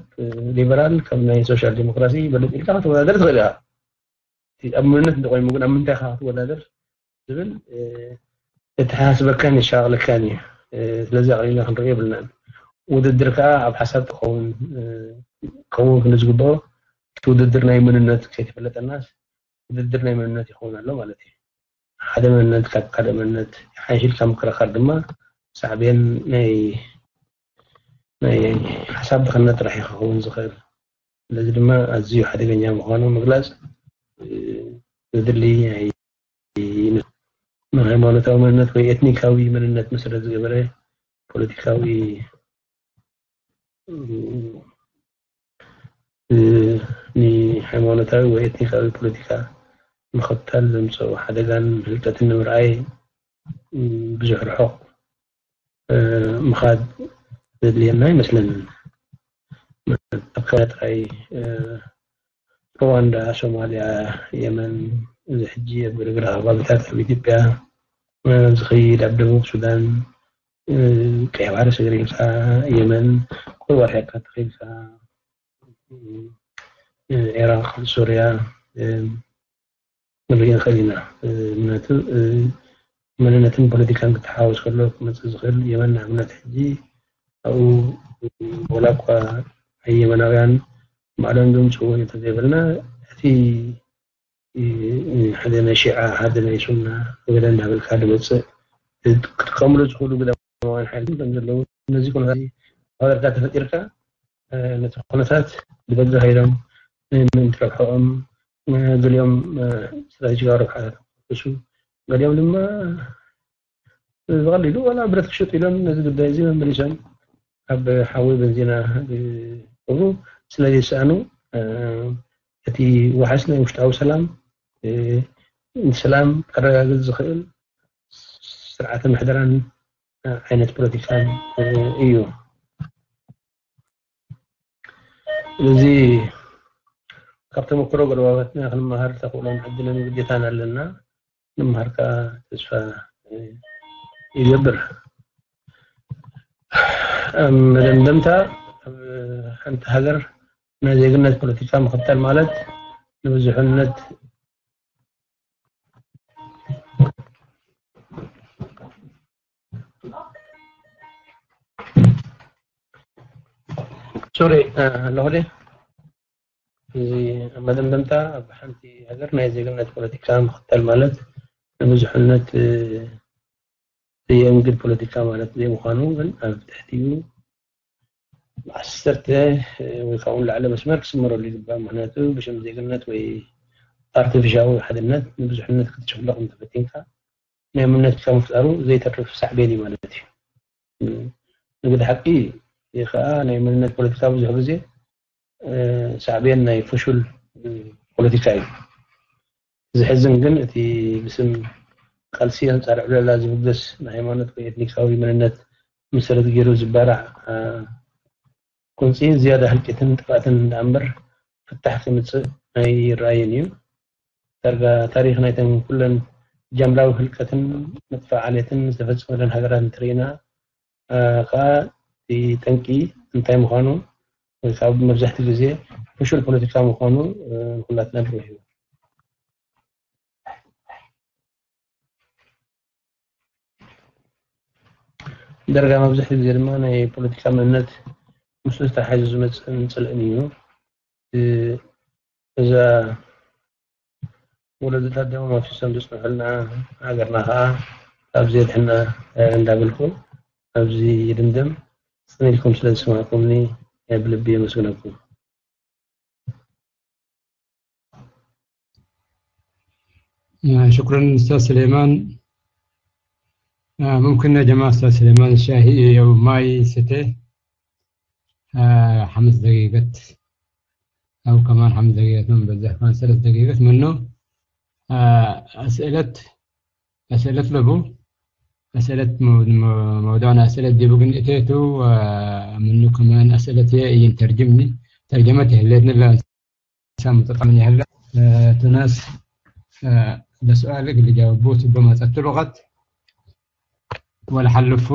ሊበራል፣ ካብ ናይ ሶሻል ዲሞክራሲ ይበልጽ ኢልካ ክትወዳደር ትኽእል ኢኻ። ኣብ መንነት እንተኮይኑ ግን ኣብ ምንታይ ኢኻ ክትወዳደር ዝብል ክተሓሳስበካን የሻቕለካን እዩ። ስለዚ ኣቕሊልና ክንሪኦ የብልናን። ውድድር ከዓ ኣብ ሓሳብ ክኸውን ክኸውን ክንዝግብኦ፣ እቲ ውድድር ናይ መንነት ከይተፈለጠናስ ውድድር ናይ መንነት ይኸውን ኣሎ ማለት እዩ። ሓደ መንነት ካብ ካልእ መንነት ሓይሽ ኢልካ ምክርኻር ድማ ሳዕቤን ናይ ናይ ሓሳብ ድኽነት ጥራሕ እዩ ክኸውን ዝኽእል። ስለዚ ድማ ኣዝዩ ሓደገኛ ምዃኑ ምግላጽ ዘድሊ ንሃይማኖታዊ መንነት ወይ ኤትኒካዊ መንነት መሰረት ዝገበረ ፖለቲካዊ ንሃይማኖታዊ ወይ ኤትኒካዊ ፖለቲካ ምኽታል ዘምፀኡ ሓደጋን ህልቀትን ንምርኣይ ብዙሕ ርሑቕ ምኻድ ዘድልየና ኣይመስለንን። ኣብ ከባቢ ጥራይ ሩዋንዳ፣ ሶማልያ፣ የመን፣ እዚ ሕጂ ኣብ ግርግር ከባቢታት ኣብ ኢትዮጵያ ዝኸይድ፣ ኣብ ደቡብ ሱዳን ቀይ ባሕሪ ሰጊርካ፣ የመን፣ ቁርብ ኣርሒቕካ ተኸይድካ፣ ዒራቕ፣ ሶርያ፣ ክንርኢ ንኽእል ኢና። ምክንያቱ መንነትን ፖለቲካን ክተሓዋወስ ከሎ ክመፅእ ዝኽእል የመን ንኣብነት ሕጂ ኣብኡ ወላ እኳ የመናውያን ባዕሎም ዘምፅዎ እንተዘይበልና እቲ ሓደ ናይ ሺዓ ሓደ ናይ ሱና ገለ እንዳበልካ ዝመፅእ ክጥቀምሉ ዝኽእሉ ግዳማውያን ሓይልታት ከም ዘለዉ ነዚ ኩነታት ተፈጢርካ ነቲ ኩነታት ብደገ ከይዶም ምእንቲ ረብሕኦም ገሊኦም ስትራቴጂካዊ ረብሓታት ክሱ ገሊኦም ድማ ብቐሊሉ ዋላ ብረት ክሸጡ ኢሎም ነዚ ጉዳይ እዚ መመሊሶም ኣብ ሓዊ በንዚና ክገብሩ ስለ ዘይሰኣኑ እቲ ዋሕስ ናይ ውሽጣዊ ሰላም ንሰላም ከረጋግጽ ዝኽእል ስርዓተ ምሕደራን ዓይነት ፖለቲካን እዩ። ስለዚ ካብ ተመክሮ ጎረባብትና ክንመሃር ተኽእሎን ዕድልን ግዴታን ኣለና። ንምሃር ከዓ ተስፋ ይገብር። ኣብ መደምደምታ ኣብ ሓንቲ ሃገር ናይ ዜግነት ፖለቲካ ምኽታል ማለት ንብዙሕነት ሶሪ ኣለኹ ድየ? እዚ ኣብ መደምደምታ ኣብ ሓንቲ ሃገር ናይ ዜግነት ፖለቲካ ምኽታል ማለት ንብዙሕነት ዘየእንግድ ፖለቲካ ማለት ዘይምዃኑ ግን ኣብ ትሕቲኡ ዓሰርተ ወይ ካብኡ ንላዕሊ መስመር ክስመረሉ ይግባእ። ምክንያቱ ብሽም ዜግነት ወይ ኣርቲፊሻዊ ሓድነት ንብዙሕነት ክትጭፍለቕ እንተፈቲንካ ናይ መንነትካ ምፍጣሩ ዘይተርፍ ሳዕቤን እዩ ማለት እዩ። ንግዲ ሓቂ ከዓ ናይ መንነት ፖለቲካ ብዙሕ ግዜ ሳዕቤን ናይ ፍሹል ፖለቲካ እዩ። ዝሕዝን ግን እቲ ብስም ቃልሲ ኣንጻር ዕብለላ ዝብገስ ንሃይማኖት ወይ ኤትኒካዊ መንነት መሰረት ገይሩ ዝባራዕ ጎንፂ ዝያዳ ህልቂትን ጥፍኣትን ደኣ እምበር ፍታሕ ከምፅእ ኣይረኣይን እዩ። ዳርጋ ታሪኽ ናይተን ኩለን ጃምላዊ ህልቀትን መጥፋእ ዓሌትን ዝተፈፀመለን ሃገራት እንትርኢና ከዓ እቲ ጠንቂ እንታይ ምዃኑ ወይ ከዓ መብዛሕትኡ ግዜ ፍሹል ፖለቲካ ምዃኑ ንኩላትና ብሩህ እዩ። ደርጋ መብዛሕትኡ ግዜ ድማ ናይ ፖለቲካ መንነት ምስ ዝተሓዙ ዝመፅእን ፅልእን እዩ። እዛ ወለዶታት ደሞም ኣፍሲሶም ዝፅንሑልና ሃገርና ከዓ ካብ ዘየድሕና እንዳበልኩ ኣብዚ ይድምደም። ፅን ኢልኩም ስለ ዝሰማዕኩምኒ ብልቢ የመስግነኩም። ሽኩረን ኡስታዝ ስሌማን። ሙምክን ያ ጀማ ኡስታዝ ስሌማን ሻሂ የው ማይ ስተ ሓምስ ደቂቀት ኣው ከማን ሓምስ ደቂቀት ምን በዛ ከማን ሰለስ ደቂቀት ምኖ ኣስእለት ኣስእለት ለቡ ኣስእለት መውዳና ኣስእለት ዲቡ ግን እቴቱ ምኑ ከማን ኣስእለት የእይን ተርጅምኒ ተርጀመት ይህለትንላ ሳም ተጣምን ያለ ቱናስ ለሰؤال እግል ጃውቡ ትቦ ማጸት ልغት ወለሓልፉ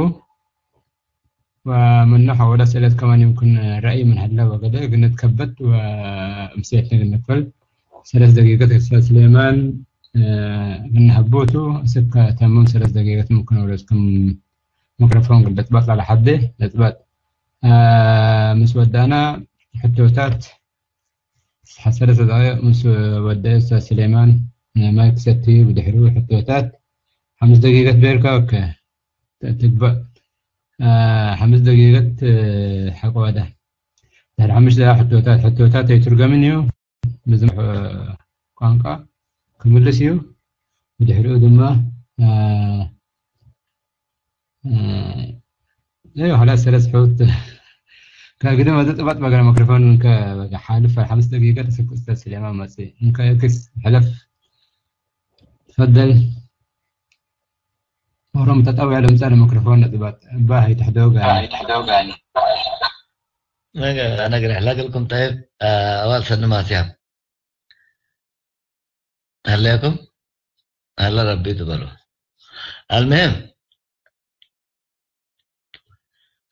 ومنح ولا سألت كمان يمكن رأي من هلا وكذا، قلنا تكبت ومسيت نقول نقفل. ثلاث دقيقات أستاذ سليمان، آه، قلنا هبوتو، سكة تمام ثلاث دقيقات ممكن ولدكم ميكروفون قد تبطل على حده، تبط. آه، مسودانا حتوتات، ثلاث دقائق مسودة أستاذ سليمان، آه، مايك ستي بدحرو حتوتات، خمس دقيقات بيركا، أوكي. تقبل. آه، ሓሙሽተ ደቂቐት፣ آه، ሓቆዳ። ድሕሪ ሓሙሽተ ደቂቐ ሕቶታት፣ ሕቶታት ኣይትርገምን እዩ። ብዝም-፣ آه، ቋንቋ ክምልስ እዩ። ብድሕሪኡ ድማ፣ آه، آه، እዩ፣ ሓላ ሰለስ ሕውት። ከግደ መዘ ጥባጥ በገረ መክሮፎን ከ-፣ በገ ሓልፍ ሓሙሽተ ደቂቐ ተሰክስተ ስሌማ መጽእ። እንከ ክስ ሕለፍ። تفضل. ኦሮም ተጣው ያለ ምጻለ መክሮፎን ነጥባት። ባህ ይትሕደው ጋር. ነገ፣ ነገ፣ ለገልኩም ጠይብ፣ አ፣ ኣዋል ሰኒ ማስያም። هليكم؟ هلا ربي تبرو. المهم.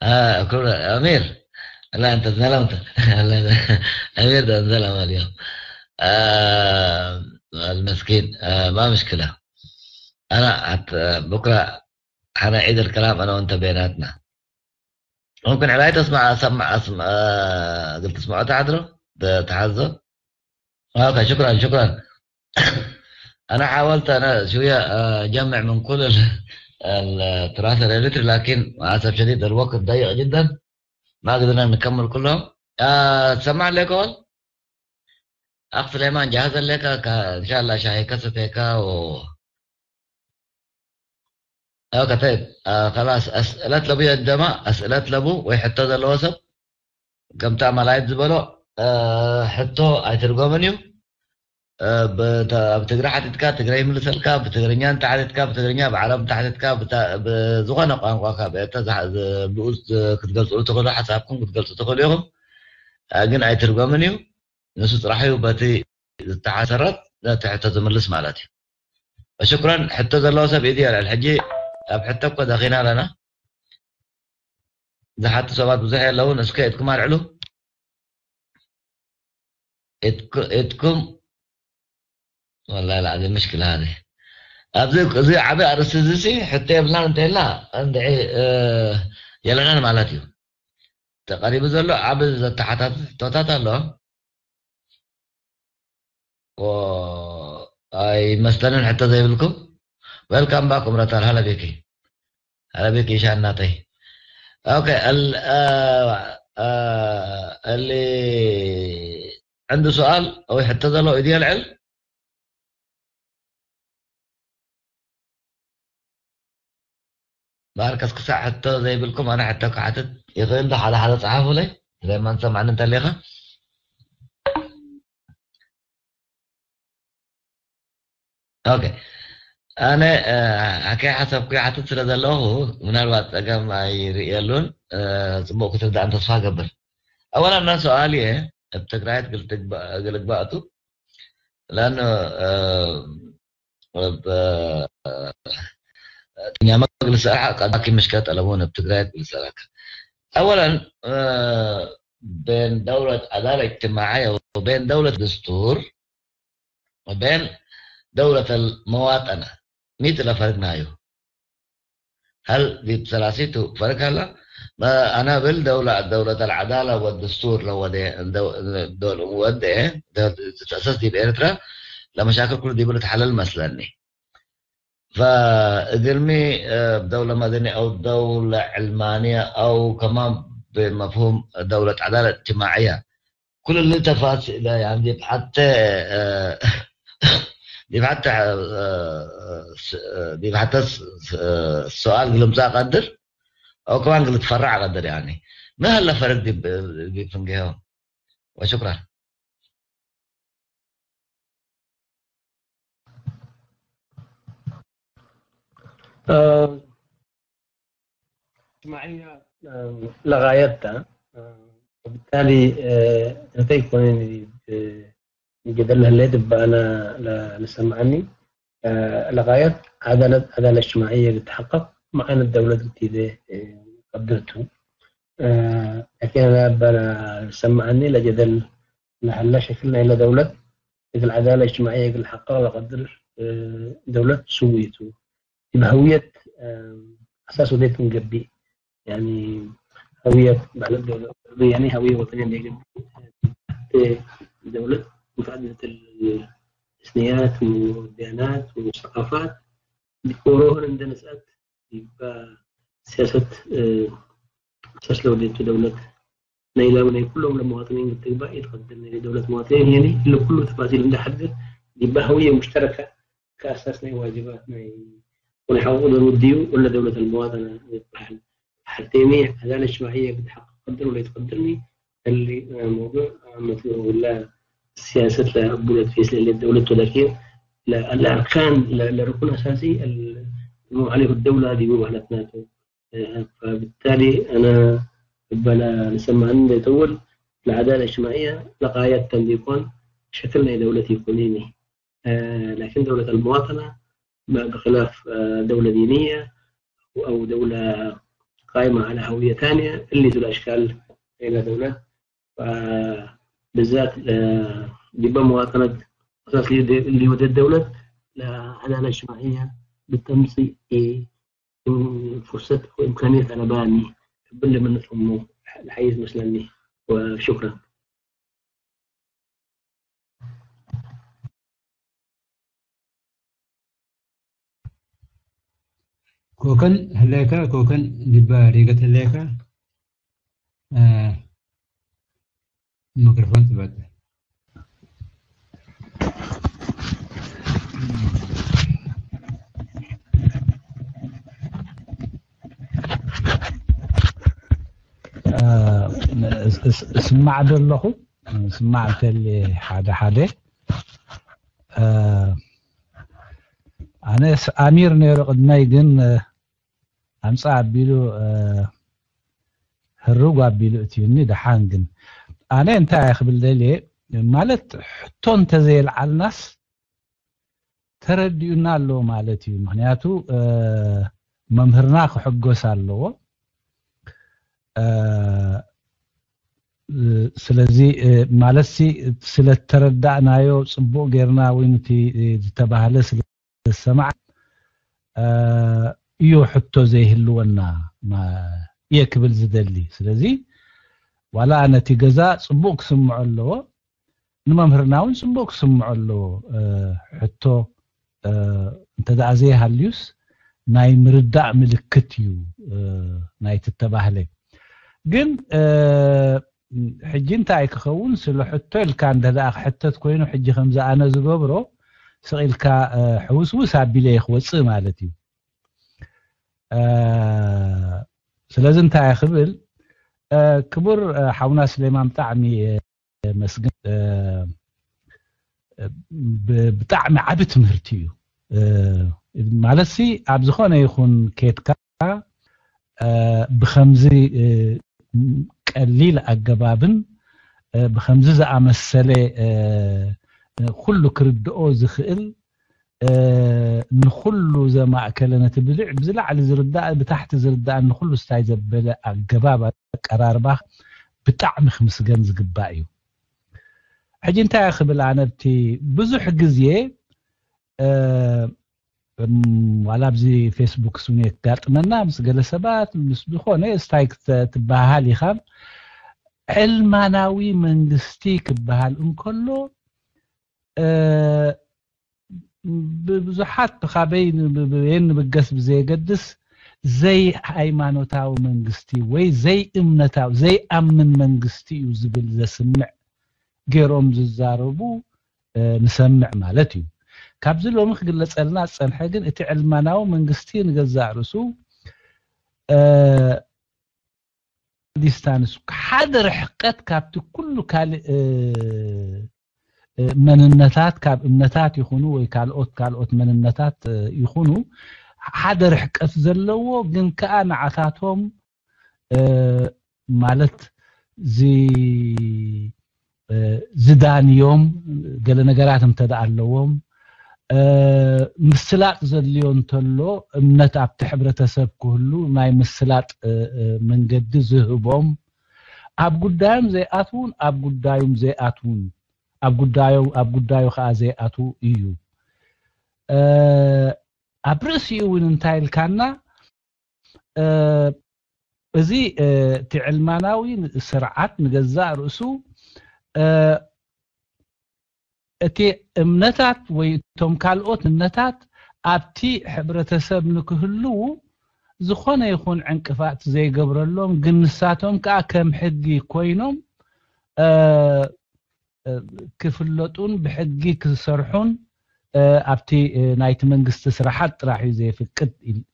آه، كل أمير. لا، أنت زلمت. لا، لا. أمير ده زلمة اليوم. آه، المسكين. آه، ما مشكلة. أنا حت-، بكرة حنعيد الكلام أنا وأنت بيناتنا. ممكن علي تسمع، أسمع، أسمع، آه، قلت تسمعوا تحضروا؟ ت-، تحظوا؟ أوكي، شكرًا، شكرًا. أنا حاولت، أنا شوية، آه، أجمع من كل ال-، التراث الإريتري، لكن مع الأسف شديد الوقت ضيق جدًا، ما قدرنا نكمل كلهم. آه، سمع لك أول؟ أخ سليمان، جاهز لك؟ ك-، إن شاء الله شاي كاسة هيك و-، أوكي، طيب. آه، خلاص، أسئلة لبو يدما، أسئلة لبو ويحتى ذا الوسط. ከምታ ማላየት ዝበሎ፣ እ፣ ሕቶ ኣይትርጎምን እዩ። እ፣ ብ-፣ ተ-፣ ኣብ ትግረ ሓቲትካ ትግረ ይምልሰልካ፣ ብትግርኛ እንተ ሓቲትካ ብትግርኛ፣ ብዓረብ እንተ ሓቲትካ ብታ-፣ ብዝኾነ ቋንቋ ካብ ኤርትራ ዝሓ-፣ ዝ-፣ ብኡ ዝ-፣ ክትገልጽሉ ትኽእሉ፣ ሓሳብኩም ክትገልጹ ትኽእሉ ኢኹም። እ፣ ግን ኣይትርጎምን እዩ። ንሱ ጥራሕ እዩ በቲ ዝተሓሰረት ነቲ ሕቶ ዝምልስ ማለት እዩ። ሽኩራን። ሕቶ ዘለዎ ሰብ ኢድ የልዕል። ሕጂ ኣብ ሕቶ እኮ ደኺና ኣለና። ዝሓቱ ሰባት ብዙሕ የለውን። እስከ ኢድኩም ኣልዕሉ። ኢድኩ-፣ ኢድኩም። والله العظيم مشكلة هذه. ኣብዚ፣ እዚ ዓቢ ኣርእስቲ እዚ ሲ ሕቶ የብልናን እንተኢልና እንድዒ፣ እ፣ የለናን ማለት እዩ። ተቐሪቡ ዘሎ ዓቢ ዘተሓታትት ሕቶታት ኣሎ። ኦ፣ ኣይመስለንን ሕቶ ዘይብልኩም። Welcome back ኡምረታል ሃለቤኪ። ሃለቤኪ ሻናተይ። ኦኬ፣ ال-፣ አ-፣ አ-፣ اللي عنده سؤال ወይ ሕቶ ዘለዎ ኢዱ የልዕል። ማርከስ ክሳዕ ሕቶ ዘይብልኩም ኣነ ሕቶ ክሓትት ይኽእል ዶ? ሓደ ሓደ ጸሓፉለይ። ስለማን ሰማዕኒ እንተሊኻ። ኦኬ። ኣነ፣ እ፣ ከይሓሰብኩ ይሓትት ስለ ዘለኹ ምናልባት ጸገም ኣይርእየሉን። እ፣ ጽቡቕ ክትርዳእን ተስፋ እገብር። ኣወላ እና ሰኣል እየ፣ ኣብ ትግራይት ግልግባእቱ ለኣነ፣ እ፣ ብ-፣ ትኛ መግልስ ኣርሓ ቀዳኪ ምሽከ ጠለቡ ነብ ትግራይ ትግልስ ኣርሓ። أولًا، እ፣ بين دولة عدالة اجتماعية وبين دولة دستور وبين دولة المواطنة ሚት ለፈርግናዮ። هل ዲብ ሰላሲቱ ፈርግ ኣላ? ما أنا بل دولة، دولة العدالة والدستور لو ودي، دو-، دول ودي، دو-، تأسس دي بإرترا، لمشاكل كل دي بلد حلال مثلًا. فقرمي، آه، دولة مدنية أو دولة علمانية أو كمان بمفهوم دولة عدالة اجتماعية. كل اللي تفاصيل يعني دي حتى، آه، دي حتى، آه، س-، آه، دي حتى س-، س-، آه، السؤال قلم قدر أو كمان قلت فرع قدر يعني. ما هلا فرق دي ب-، دي فنجيهم. وشكرًا. እ፣ እጅትማዕያ፣ እ፣ ለጋየት እታ፣ እ፣ ወብታሊ፣ እ፣ እንተይኮነ ን-፣ እ፣ ንጀደል ህሌት እባ ኣና ለ-፣ ንሰምዓኒ፣ እ፣ ለጋየት ዓዳለት፣ ዓዳለት እጅትማዕየ ብትሐቀቅ መዓነት ደውለት ግቲደ፣ እ፣ ቀድርቱ። لكن أنا بسمعني لجدل لهلا شكلنا إلا دولة، إذا العدالة الاجتماعية يقول حقها وقدر دولة سويتو بهوية أساس وديت نقبي يعني هوية بعد الدولة يعني هوية وطنية نقبي دولة متعددة التسنيات والديانات والثقافات ዲኮሮህን እንደ ንስኣት ይባ ሲያሰት ኣሳስ ለወደቱ ደውለት ናይ ላው ናይ ኩሎም ለመዋጥኒን ግትግባ ይትኸደል ናይ ደውለት መዋጥኒን የኒ ለኩሉ ተፋሲል እንደ ሐድር ይባ ሀውየ ሙሽተረከ ከኣሳስ ናይ ዋጅባት ናይ ወናይ ሐቁቁ ለውድዩ ወለ ደውለት ለመዋጠነ ይባህል ሐቴሚ ዐዳለ ሽማዕየ ግድ ሐቅ ቀድር ወለ ይትቀድርኒ اللي موضوع مثل ولا السياسة لا بولت في سلة الدولة ولكن لا الأركان لا الركن الأساسي المو عليه الدولة دي مو معناتنا فبالتالي أنا بلا نسمع عندي تول العدالة الاجتماعية لقايات تنديكون شكلنا دولة يكونيني لكن دولة المواطنة بخلاف دولة دينية أو دولة قائمة على هوية ثانية اللي ذو الأشكال إلى دولة بالذات بمواطنة أساس اللي ودى الدولة العدالة الاجتماعية بالتمثيل فرصة وإمكانية على باني باللي من أمه الحيز مثلا وشكرا ኮከን ህለካ ኮከን ዲባ ሪገት ህለካ ሚክሮፎን ትበጥ ስማዕ ዶ ኣለኹ ስማዕ እንተሊ ሓደ ሓደ ኣነ ኣሚር ነይሩ ቅድመይ ግን ኣምፃ ኣቢሉ ህርግ ኣቢሉ እትዩኒ ደሓን ግን ኣነ እንታይ ክብል ደልየ ማለት ሕቶ እንተዘየልዓልናስ ተረዲኡና ኣለዎ ማለት እዩ ምክንያቱ መምህርና ክሕጎስ ኣለዎ ስለዚ ማለት ስለተረዳእናዮ ፅቡቅ ጌርና ወይ ንቲ ዝተባህለ ስለዝሰማዕ እዩ ሕቶ ዘይህልወና እየ ክብል ዝደሊ ስለዚ ዋላ ነቲ ገዛ ፅቡቅ ክስምዖ ኣለዎ ንመምህርና እውን ፅቡቅ ክስምዖ ኣለዎ ሕቶ እንተ ደኣ ዘይሃልዩስ ናይ ምርዳእ ምልክት እዩ ናይቲ ተባህለ ግን ሕጂ እንታይ ክኸውን ስለ ሕቶ ኢልካ እንተ ደኣ ክሕተት ኮይኑ ሕጂ ከምዚ ኣነ ዝገብሮ ስቕ ኢልካ ሕውስውስ ኣቢለ እየ ክወፅእ ማለት እዩ ስለዚ እንታይ ክብል ክቡር ሓውና ስሌማን ብጣዕሚ መስግን ብጣዕሚ ዓቢ ትምህርቲ እዩ ማለት ሲ ኣብ ዝኾነ ይኹን ኬድካ ብከምዚ ቀሊል ኣገባብን ብከምዚ ዝኣመሰለ ኩሉ ክርድኦ ዝኽእል ንኩሉ ዘማእከለ ነቲ ብልዕ ብዝላዕሊ ዝርዳእ ብታሕቲ ዝርዳእ ንኩሉ ስታይ ዘበለ ኣገባብ ኣቀራርባ ብጣዕሚ ክምስገን ዝግባእ እዩ ሕጂ እንታይ ክብል ኣነ ኣብቲ ብዙሕ ግዜ ዋላ ኣብዚ ፌስቡክ ስውን የጋጥመና ምስ ገለ ሰባት ምስ ዝኾነ ስታይ ክትበሃሃል ኢኻ ዕልማናዊ መንግስቲ ክበሃል እንከሎ ብብዙሓት ብኻበይ ብየን ንብገስ ብዘየገድስ ዘይሃይማኖታዊ መንግስቲ ወይ ዘይእምነታዊ ዘይኣምን መንግስቲ እዩ ዝብል ዘስምዕ ገይሮም ዝዛረቡ ንሰምዕ ማለት እዩ። ካብዚ ሎሚ ክግለጸልና ዝጸንሐ ግን እቲ ዕልማናዊ መንግስቲ ንገዛእ ርእሱ ዲስታንስ ሓደ ርሕቀት ካብቲ ኩሉ ካልእ መንነታት ካብ እምነታት ይኹኑ ወይ ካልኦት ካልኦት መንነታት ይኹኑ ሓደ ርሕቀት ዘለዎ ግን ከኣ ንዓታቶም ማለት ዝዳንዮም ገለ ነገራት እንተ ደኣ ኣለዎም ምስላጥ ዘድልዮ እንተሎ እምነት ኣብቲ ሕብረተሰብ ክህሉ ናይ ምስላጥ መንገዲ ዝህቦም፣ ኣብ ጉዳዮም ዘይኣትውን ኣብ ጉዳዮም ዘይኣትውን ኣብ ጉዳዩ ኣብ ጉዳዩ ከዓ ዘይኣትው እዩ። ኣብ ርእሲኡ እውን እንታይ ኢልካና፣ እዚ እቲ ዕልማናዊ ስርዓት ንገዛእ ርእሱ እቲ እምነታት ወይ እቶም ካልኦት እምነታት ኣብቲ ሕብረተሰብ ንክህልዉ ዝኾነ ይኹን ዕንቅፋት ዘይገብረሎም፣ ግን ንሳቶም ከዓ ከም ሕጊ ኮይኖም ክፍለጡን ብሕጊ ክሰርሑን ኣብቲ ናይቲ መንግስቲ ስራሓት ጥራሕ እዩ ዘየፍቅድ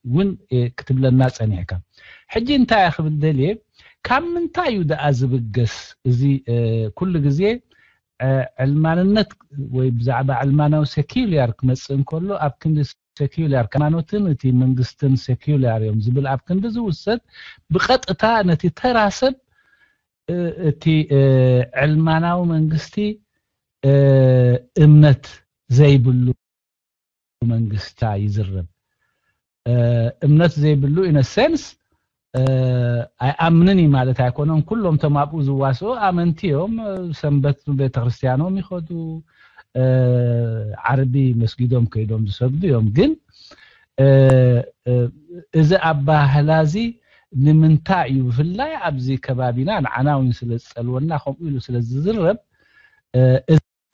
እውን ክትብለና ጸኒሕካ። ሕጂ እንታይ እየ ክብል ደልየ፣ ካብ ምንታይ እዩ ደኣ ዝብገስ? እዚ ኩሉ ግዜ ዕልማንነት ወይ ብዛዕባ ዕልማናዊ ሴኪላር ክመጽእ እንከሎ ኣብ ክንዲ ሴኪላር ሃይማኖትን እቲ መንግስትን ሴኪላር እዮም ዝብል ኣብ ክንዲ ዝውሰድ፣ ብቐጥታ ነቲ ተራ ሰብ እቲ ዕልማናዊ መንግስቲ እምነት ዘይብሉ መንግስታ ይዝረብ። እምነት ዘይብሉ in a sense ኣይኣምንን እዩ ማለት ኣይኮነን። ኩሎም ቶም ኣብኡ ዝዋስኡ ኣመንቲ እዮም። ሰንበት ቤተክርስትያኖም ይኸዱ፣ ዓርቢ መስጊዶም ከይዶም ዝሰግዱ እዮም። ግን እዚ ኣባህላ እዚ ንምንታይ እዩ ብፍላይ ኣብዚ ከባቢና ንዓና እውን ስለ ዝጸልወና ከምኡ ኢሉ ስለ ዝዝረብ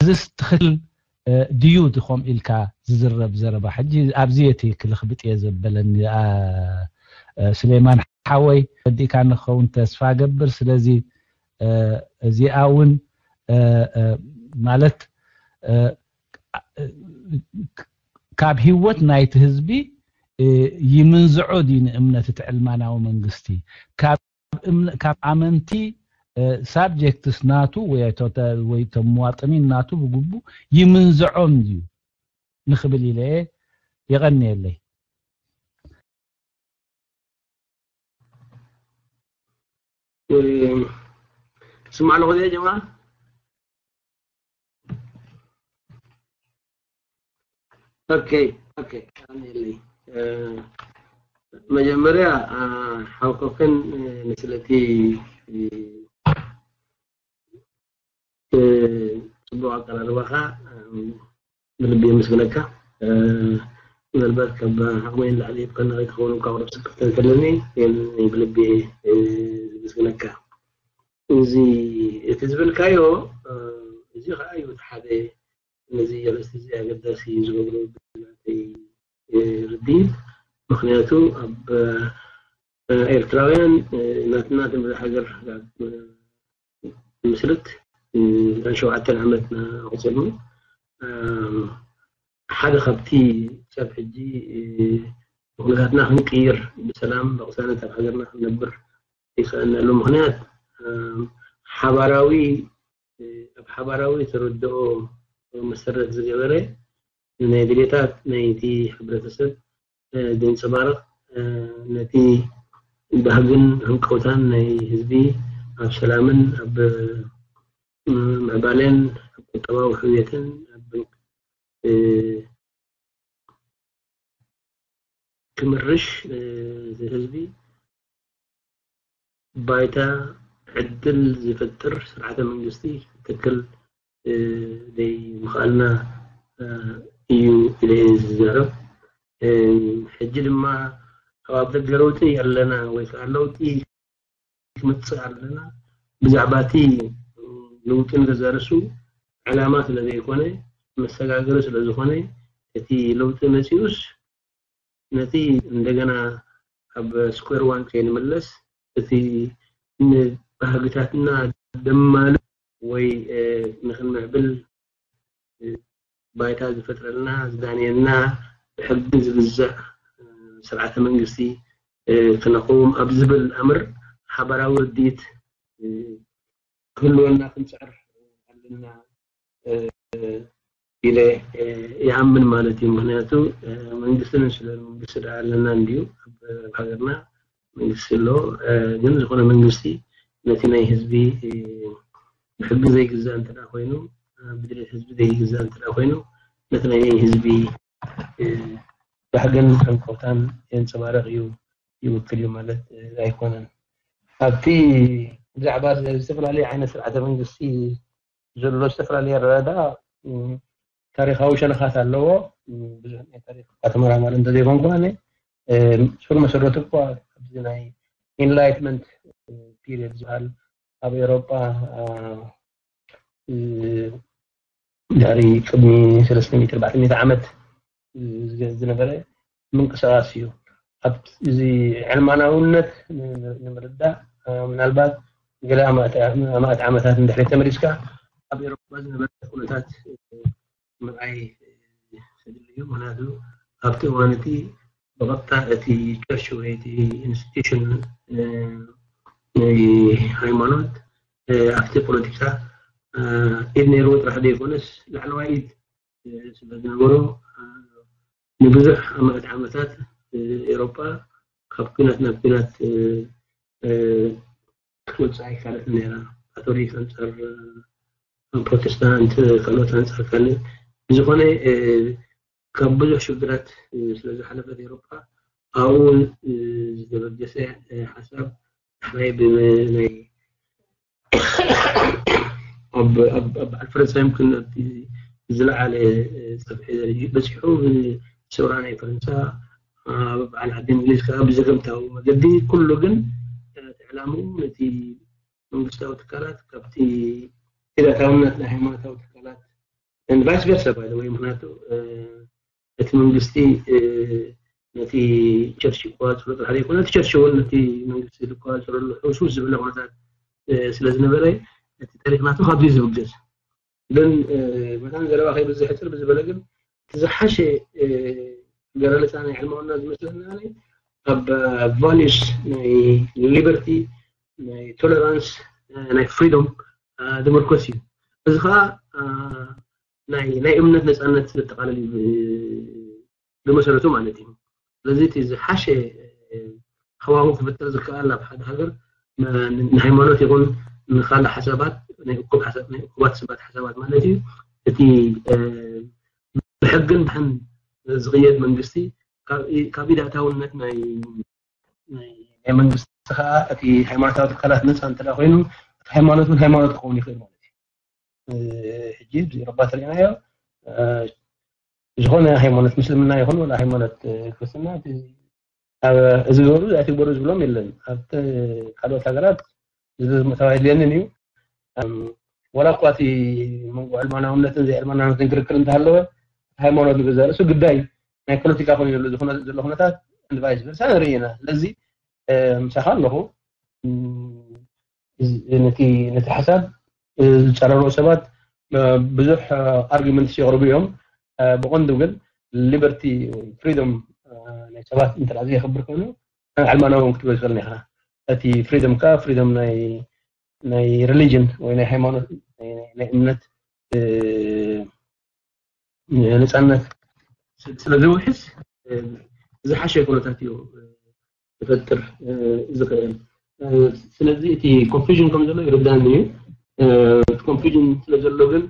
እዚ ትኽክል ድዩ ከምኡ ኢልካ ዝዝረብ ዘረባ? ሕጂ ኣብዚ እቲ ክልኽብጥ እየ ዘበለኒ ስሌማን ሓወይ፣ ረዲእካ ንኸውን ተስፋ ገብር። ስለዚ እዚኣ እውን ማለት ካብ ህይወት ናይቲ ህዝቢ ይምንዝዖ ድዩ ንእምነት እቲ ዕልማናዊ መንግስቲ ካብ ኣመንቲ ሳብጀክትስ ናቱ ወይ ቶም መዋጥኒን ናቱ ብግቡ ይምንዝዖም ድዩ ንክብል ኢለ እየ። የቐንየለይ። ስማዕ ኣለኹ ጀማ። ኦኬ ኦኬ። መጀመርያ ሓውኮክን ንስለቲ ጽቡቕ ኣቀራርባኻ ብልቢ የመስግነካ። ምናልባት ካብ ዓቕመይ ንላዕሊ ብቐንዳ ከይትኸውን እኳ ቁሩብ ስክፍታ እንተለኒ ግን ብልቢ የመስግነካ። እዚ እቲ ዝበልካዮ እዚ ከዓ እዩ እቲ ሓደ ነዚ ኣርእስቲ እዚ ኣገዳሲ ዝገብሮ ብናተይ ርድኢት። ምክንያቱ ኣብ ኤርትራውያን ናትና ትምህርቲ ሃገር ምስርት ሸውዓተን ዓመትና ኣቁፂርና ሓደ ካብቲ ክሳብ ሕጂ ኩነታትና ክንቅይር ብሰላም ብቅሳነት ኣብ ሃገርና ክንነብር ይኽእልናሉ ምክንያት ሓባራዊ ኣብ ሓባራዊ ተረድኦ መሰረት ዝገበረ ንናይ ድሌታት ናይቲ ሕብረተሰብ ዘንፀባርቕ ነቲ ባህግን ህንቀውታን ናይ ህዝቢ ኣብ ሰላምን ኣብ ምዕባለን ኣብ ቁጠባዊ ሕውየትን ኣብ ክምርሽ ህዝቢ ባይታ ዕድል ዝፈጥር ስርዓተ መንግስቲ ክትክል ደይ ምኽኣልና እዩ ኢለ ዝዛረብ። ሕጂ ድማ ኣብ ደገ ለውጢ ኣለና ወይ ከዓ ለውጢ ክመፅእ ኣለና ብዛዕባ እቲ ለውጢ ንገዛርሱ ዕላማ ስለ ዘይኮነ መሰጋገሪ ስለ ዝኾነ እቲ ለውጢ መፂኡስ ነቲ እንደገና ኣብ ስኩር ዋን ከይንምለስ እቲ ንባህግታትና ደማሉ ወይ ንክንምዕብል ባይታ ዝፈጥረልና ዝዳንየልና ብሕጊ ዝግዛእ ስርዓተ መንግስቲ ክነኸውም ኣብ ዝብል ኣምር ሓባራዊ ርድኢት ክህልወና ክንፅዕር ኣለና ኢለ ይኣምን ማለት እዩ። ምክንያቱ መንግስትን ስለ መንግስቲ ዳ ኣለና እንዲዩ ኣብ ሃገርና መንግስቲ ኣሎ። ግን ዝኾነ መንግስቲ ነቲ ናይ ህዝቢ ብሕጊ ዘይግዛእ እንተ ኮይኑ ብድሌት ህዝቢ ዘይግዛእ እንተ ኮይኑ ነቲ ናይ ህዝቢ ባህግን ሃንቀውታን የንፀባርቕ እዩ፣ ይውክል እዩ ማለት ኣይኮነን። ኣብቲ ብዛዕባ ዝተፈላለዩ ዓይነት ስርዓተ መንግስቲ ዘሎ ዝተፈላለየ ኣረዳድኣ ታሪካዊ ሸነኻት ኣለዎ። ብዙሕ ናይ ታሪክ ተመራማሪ እንተዘይኮንኩ ኣነ ስር መሰረቱ እኳ ኣብዚ ናይ ኢንላይትመንት ፒሪየድ ዝበሃል ኣብ ኤውሮጳ ድሕሪ ቅድሚ ሰለስተ ሚእቲ ኣርባዕተ ሚእቲ ዓመት ዝነበረ ምንቅስቃስ እዩ። ኣብ እዚ ዕልማናውነት ንምርዳእ ምናልባት ገለ ኣማእቲ ዓመታት እንድሕሪ ተመሊስካ ኣብ ኤሮፓ ዝነበረ ኩነታት ምርኣይ ከድሊ እዩ። ምክንያቱ ኣብቲ እዋን እቲ ብቐጥታ እቲ ቸርች ወይ እቲ ኢንስቲቱሽን ናይ ሃይማኖት ኣብቲ ፖለቲካ ኢድ ነይርዎ ጥራሕ ዘይኮነስ ላዕለዋይ ኢድ ስለ ዝነበሮ ንብዙሕ ኣማእት ዓመታት ኤሮፓ ካብ ኩናት ናብ ኩናት ክትወፅእ ኣይካለትን ነይራ። ካቶሊክ ኣንፃር ፕሮቴስታንት፣ ካልኦት ኣንፃር ካልእ ብዝኾነ ካብ ብዙሕ ሽግራት ስለ ዝሓለፈት ኤሮፓ ኣብኡ ዝተበገሰ ሓሳብ ዳሕራይ ብናይ ኣብ በዓል ፈረንሳ ይምክን ዝለዓለ ፀፍሒ በፂሑ ብሰውራ ናይ ፈረንሳ ኣብ በዓል ዓዲ እንግሊዝ ከዓ ብዘገምታዊ መገዲ ኩሉ ግን ዕላምኡ ነቲ መንግስታዊ ትካላት ካብቲ ክዳታውነት ናይ ሃይማኖታዊ ትካላት ቫይስ ቨርሳ ባይ ወይ ምክንያቱ እቲ መንግስቲ ነቲ ቸርች ይቆፃፀሮ ጥራሕ ዘይኮነ እቲ ቸርች እውን ነቲ መንግስቲ ዝቆፃፀረሉ ሕውስውስ ዝበለ ኩነታት ስለ ዝነበረ እቲ ታሪክ ናቱ ካብዚ ዝብገስ ግን መታን ዘረባ ከይብዝሕ ሕፅር ብዝበለ ግን እቲ ዝሓሸ ገለፃ ናይ ዕልማውና ዝመስለና ኣብ ቫሉስ ናይ ሊበርቲ ናይ ቶለራንስ ናይ ፍሪዶም ዝምርኮስ እዩ። እዚ ከዓ ናይ እምነት ነፃነት ዘጠቃልል እዩ ብመሰረቱ ማለት እዩ። ስለዚ እቲ ዝሓሸ ሃዋሁ ክፍጠር ዝከኣል ኣብ ሓደ ሃገር ንሃይማኖት ይኹን ንካልእ ሓሳባት ናይ እኩባት ሰባት ሓሳባት ማለት እዩ እቲ ብሕግን ብሕን ዝቕየድ መንግስቲ ካብ ኢዳታውነት ናይ ናይ መንግስቲ ከዓ እቲ ሃይማኖታዊ ትካላት ነፃ እንተ ኮይኑ እቲ ሃይማኖት እውን ሃይማኖት ክኸውን ይኽእል ማለት እዩ። ሕጂ ብዚ ረባ ተሪእናዮ ዝኾነ ሃይማኖት ምስልምና ይኹን ወላ ሃይማኖት ክርስትና እዚ ገበሩ እዚ ኣይትግበሩ ዝብሎም የለን። ኣብ ካልኦት ሃገራት ዝምእታው የድልየንን እዩ። ወላ እኳ እቲ መንጎ ዕልማናውነትን ዘይዕልማናውነትን ክርክር እንተሃለወ ሃይማኖት ንገዛ ርእሱ ግዳይ ናይ ፖለቲካ ኮይኑ ዘሎ ኩነታት ቫይስ ቨርሳ ንርኢ ኢና። ስለዚ ምሳኻ ኣለኹ። ነቲ ሓሳብ ዝፀረሩ ሰባት ብዙሕ ኣርጊመንትስ የቕርቡ እዮም። ብቐንዱ ግን ሊበርቲ ፍሪዶም ናይ ሰባት እንተ ዘየኽብር ኮይኑ ዕልማናዊ ክትብል ትኽእል ኢኻ። እቲ ፍሪዶም ከዓ ፍሪዶም ናይ ሪሊጅን ወይ ናይ ሃይማኖት ናይ እምነት ነፃነት ስለ ዝውሕስ ዝሓሸ ኩነታት እዩ ክፈጥር ዝኽእል። ስለዚ እቲ ኮንፊዥን ከም ዘሎ ይርዳኒ እዩ። እቲ ኮንፊዥን ስለ ዘሎ ግን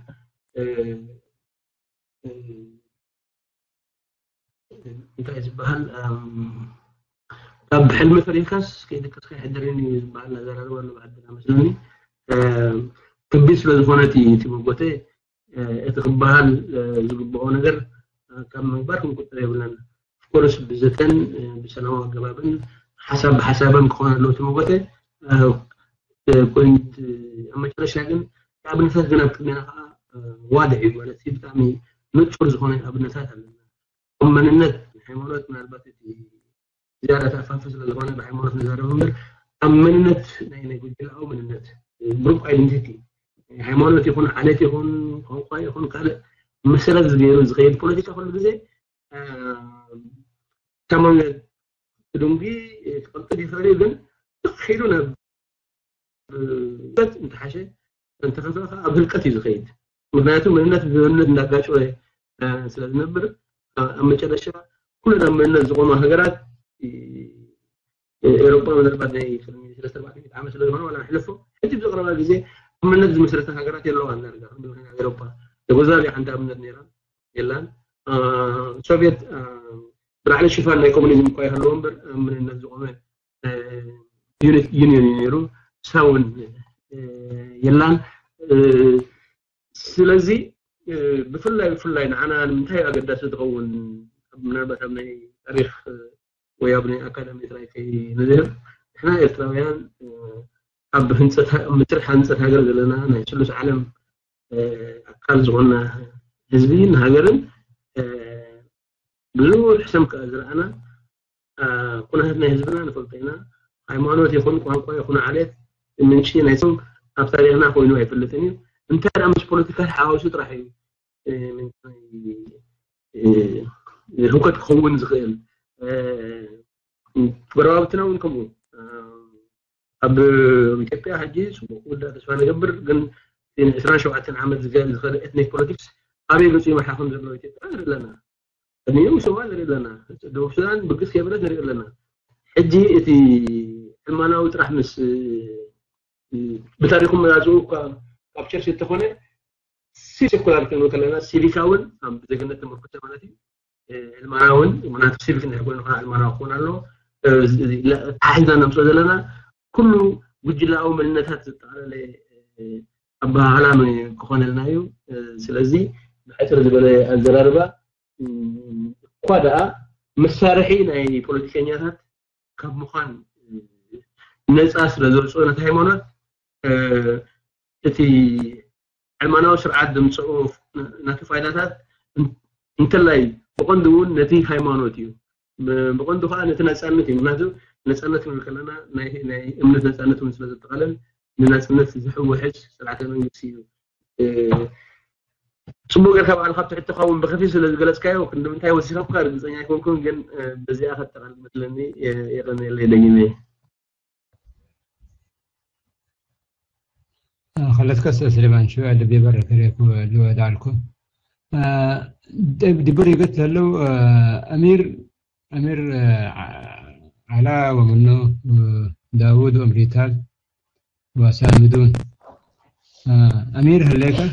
እንታይ ዝበሃል ካብ ሕልሚ ፈሪድካስ ከይድቅስካ ይሕደርን እዩ ዝበሃል ኣዘራርባ ኣሎ ብዓድና መስለኒ። ከቢድ ስለ ዝኾነ እቲ መጎተ እቲ ክበሃል ዝግብኦ ነገር ካብ ምግባር ክንቁጠብ የብልናን። ኦፍኮርስ ብዘተን ብሰላማዊ ኣገባብን ሓሳብ ብሓሳብን ክኾን ኣለዎ እቲ መጎተ። ፖይንት ኣብ መጨረሻ ግን ኣብነታት ግን ኣብ ቅድሜና ከዓ ዋድዕ እዩ ማለት ብጣዕሚ ንፁር ዝኾነ ኣብነታት ኣለና። ኣብ መንነት ሃይማኖት ምናልባት እቲ ዝያዳ ተኣፋፊ ስለ ዝኾነ ብሃይማኖት ንዛረብ እምበር ኣብ መንነት ናይ ናይ ጉጅላዊ መንነት ግሩፕ ኣይደንቲቲ ሃይማኖት ይኹን ዓሌት ይኹን ቋንቋ ይኹን ካልእ መሰረት ዝገይሩ ዝኸይድ ፖለቲካ ኩሉ ግዜ ተመን ክድንጉ ክቐልጥፍ ይኽእል እዩ ግን ትኽ ኢሉ ናብ በት እንተሓሸ እንተኸፍለ ከዓ ኣብ ህልቀት እዩ ዝኸይድ። ምክንያቱ መንነት ብመንነት እንዳጋጨወ ስለ ዝነብር ኣብ መጨረሻ ኩለን ኣብ መንነት ዝቆማ ሃገራት ኤሮፓ ምናልባት ናይ ቅድሚ ሰለስተ ኣርባዕተ ሚእቲ ዓመት ስለ ዝኾነ ዋላ ንሕለፎ ሕጂ ብዘቕረባ ግዜ ኣብ መንነት ዝመስረተ ሃገራት የለዋን ዳርጋ ኤሮፓ። ዩጎዝላቪያ ሓንቲ ኣብነት ነይራ። የላን። ሶቪየት ብላዕሊ ሽፋን ናይ ኮሙኒዝም እኳ ይሃለዎ እምበር ኣብ መንነት ዝቆመ ዩኒት ዩኒየን እዩ ነይሩ። ሳውን የላን። ስለዚ ብፍላይ ብፍላይ ንዓና ንምንታይ ኣገዳሲ ዝኸውን ምናልባት ኣብ ናይ ታሪክ ወይ ኣብ ናይ ኣካዳሚ ጥራይ ከይንዝህር ንሕና ኤርትራውያን ኣብ ህንፀት መስርሕ ህንፀት ሃገር ዘለና ናይ ስሉስ ዓለም ኣካል ዝኾንና ህዝቢ ንሃገርን ብዙሕ ስም ከኣ ዝረኣና ኩነታት ናይ ህዝብና ንፈልጦ ኢና። ሃይማኖት ይኹን ቋንቋ ይኹን ዓሌት ምንጪ ናይ ስም ኣብ ታሪኽና ኮይኑ ኣይፈልጥን እዩ። እንታይ ደኣ ምስ ፖለቲካ ተሓዋዊሱ ጥራሕ እዩ ህውከት ክኸውን ዝኽእል። ጎረባብትና እውን ከምኡ ኣብ ኢትዮጵያ ሕጂ ፅቡቅ ክውዳእ ተስፋ ንገብር፣ ግን ዕስራን ሸውዓተን ዓመት ዝኸደ ኤትኒክ ፖለቲክስ ኣበይ ገፁ ይመርሓ ከም ዘሎ ኢትዮጵያ ንርኢ ኣለና። ቅድሚኡ ሶማል ንርኢ ኣለና፣ ደቡብ ሱዳን ብግስ ከይበለት ንርኢ ኣለና። ሕጂ እቲ ዕልማናዊ ጥራሕ ምስ ብታሪኹ መዛፅኡ እኳ ካብ ቸርች እንተኾነ ሲ ሴኩላር ክንብል ከለና ሲቪካ እውን ኣብ ዜግነት ተመርኮሰ ማለት እዩ። ዕልማና እውን ምክንያቱ ሲቪክ እንድሕር ኮይኑ ከዓ ዕልማና ክኸውን ኣሎ። ተሓሒዝና ነምፅኦ ዘለና ኩሉ ጉጅላዊ መንነታት ዘጠቃለለ ኣበሃህላ ክኾነልና እዩ። ስለዚ ብሕፅር ዝበለ ኣዘራርባ እኳ ደኣ መሳርሒ ናይ ፖለቲከኛታት ካብ ምዃን ነፃ ስለ ዘውፅኦ ነቲ ሃይማኖት እቲ ዕልማናዊ ስርዓት ዘምፅኦ ናቱ ፋይዳታት እንተላይ ብቐንዱ እውን ነቲ ሃይማኖት እዩ። ብቐንዱ ከዓ ነቲ ነፃነት እዩ። ምክንያቱ ነፃነት ክንብል ከለና ናይ እምነት ነፃነት እውን ስለ ዘጠቃለል ንናፅነት ዝሕውሕዝ ስርዓተ መንግስቲ እዩ። ፅቡቅ ጌርካ ባዕልካ ኣብቲ ሕቶኻ እውን ብከፊል ስለ ዝገለፅካዮ ክንዲ ምንታይ ወሲኸካ ርግፀኛ ኣይኮንኩን፣ ግን በዚኣ ከጠቃልል መስለኒ። የቀንየለይ ደጊመ። خلتكس سليمان شو اللي بيبرك عليكم اللي هو دعلكم. دبر يقتل له أمير أمير على ومنه داود وأمريتال وسامدون. أمير هليكا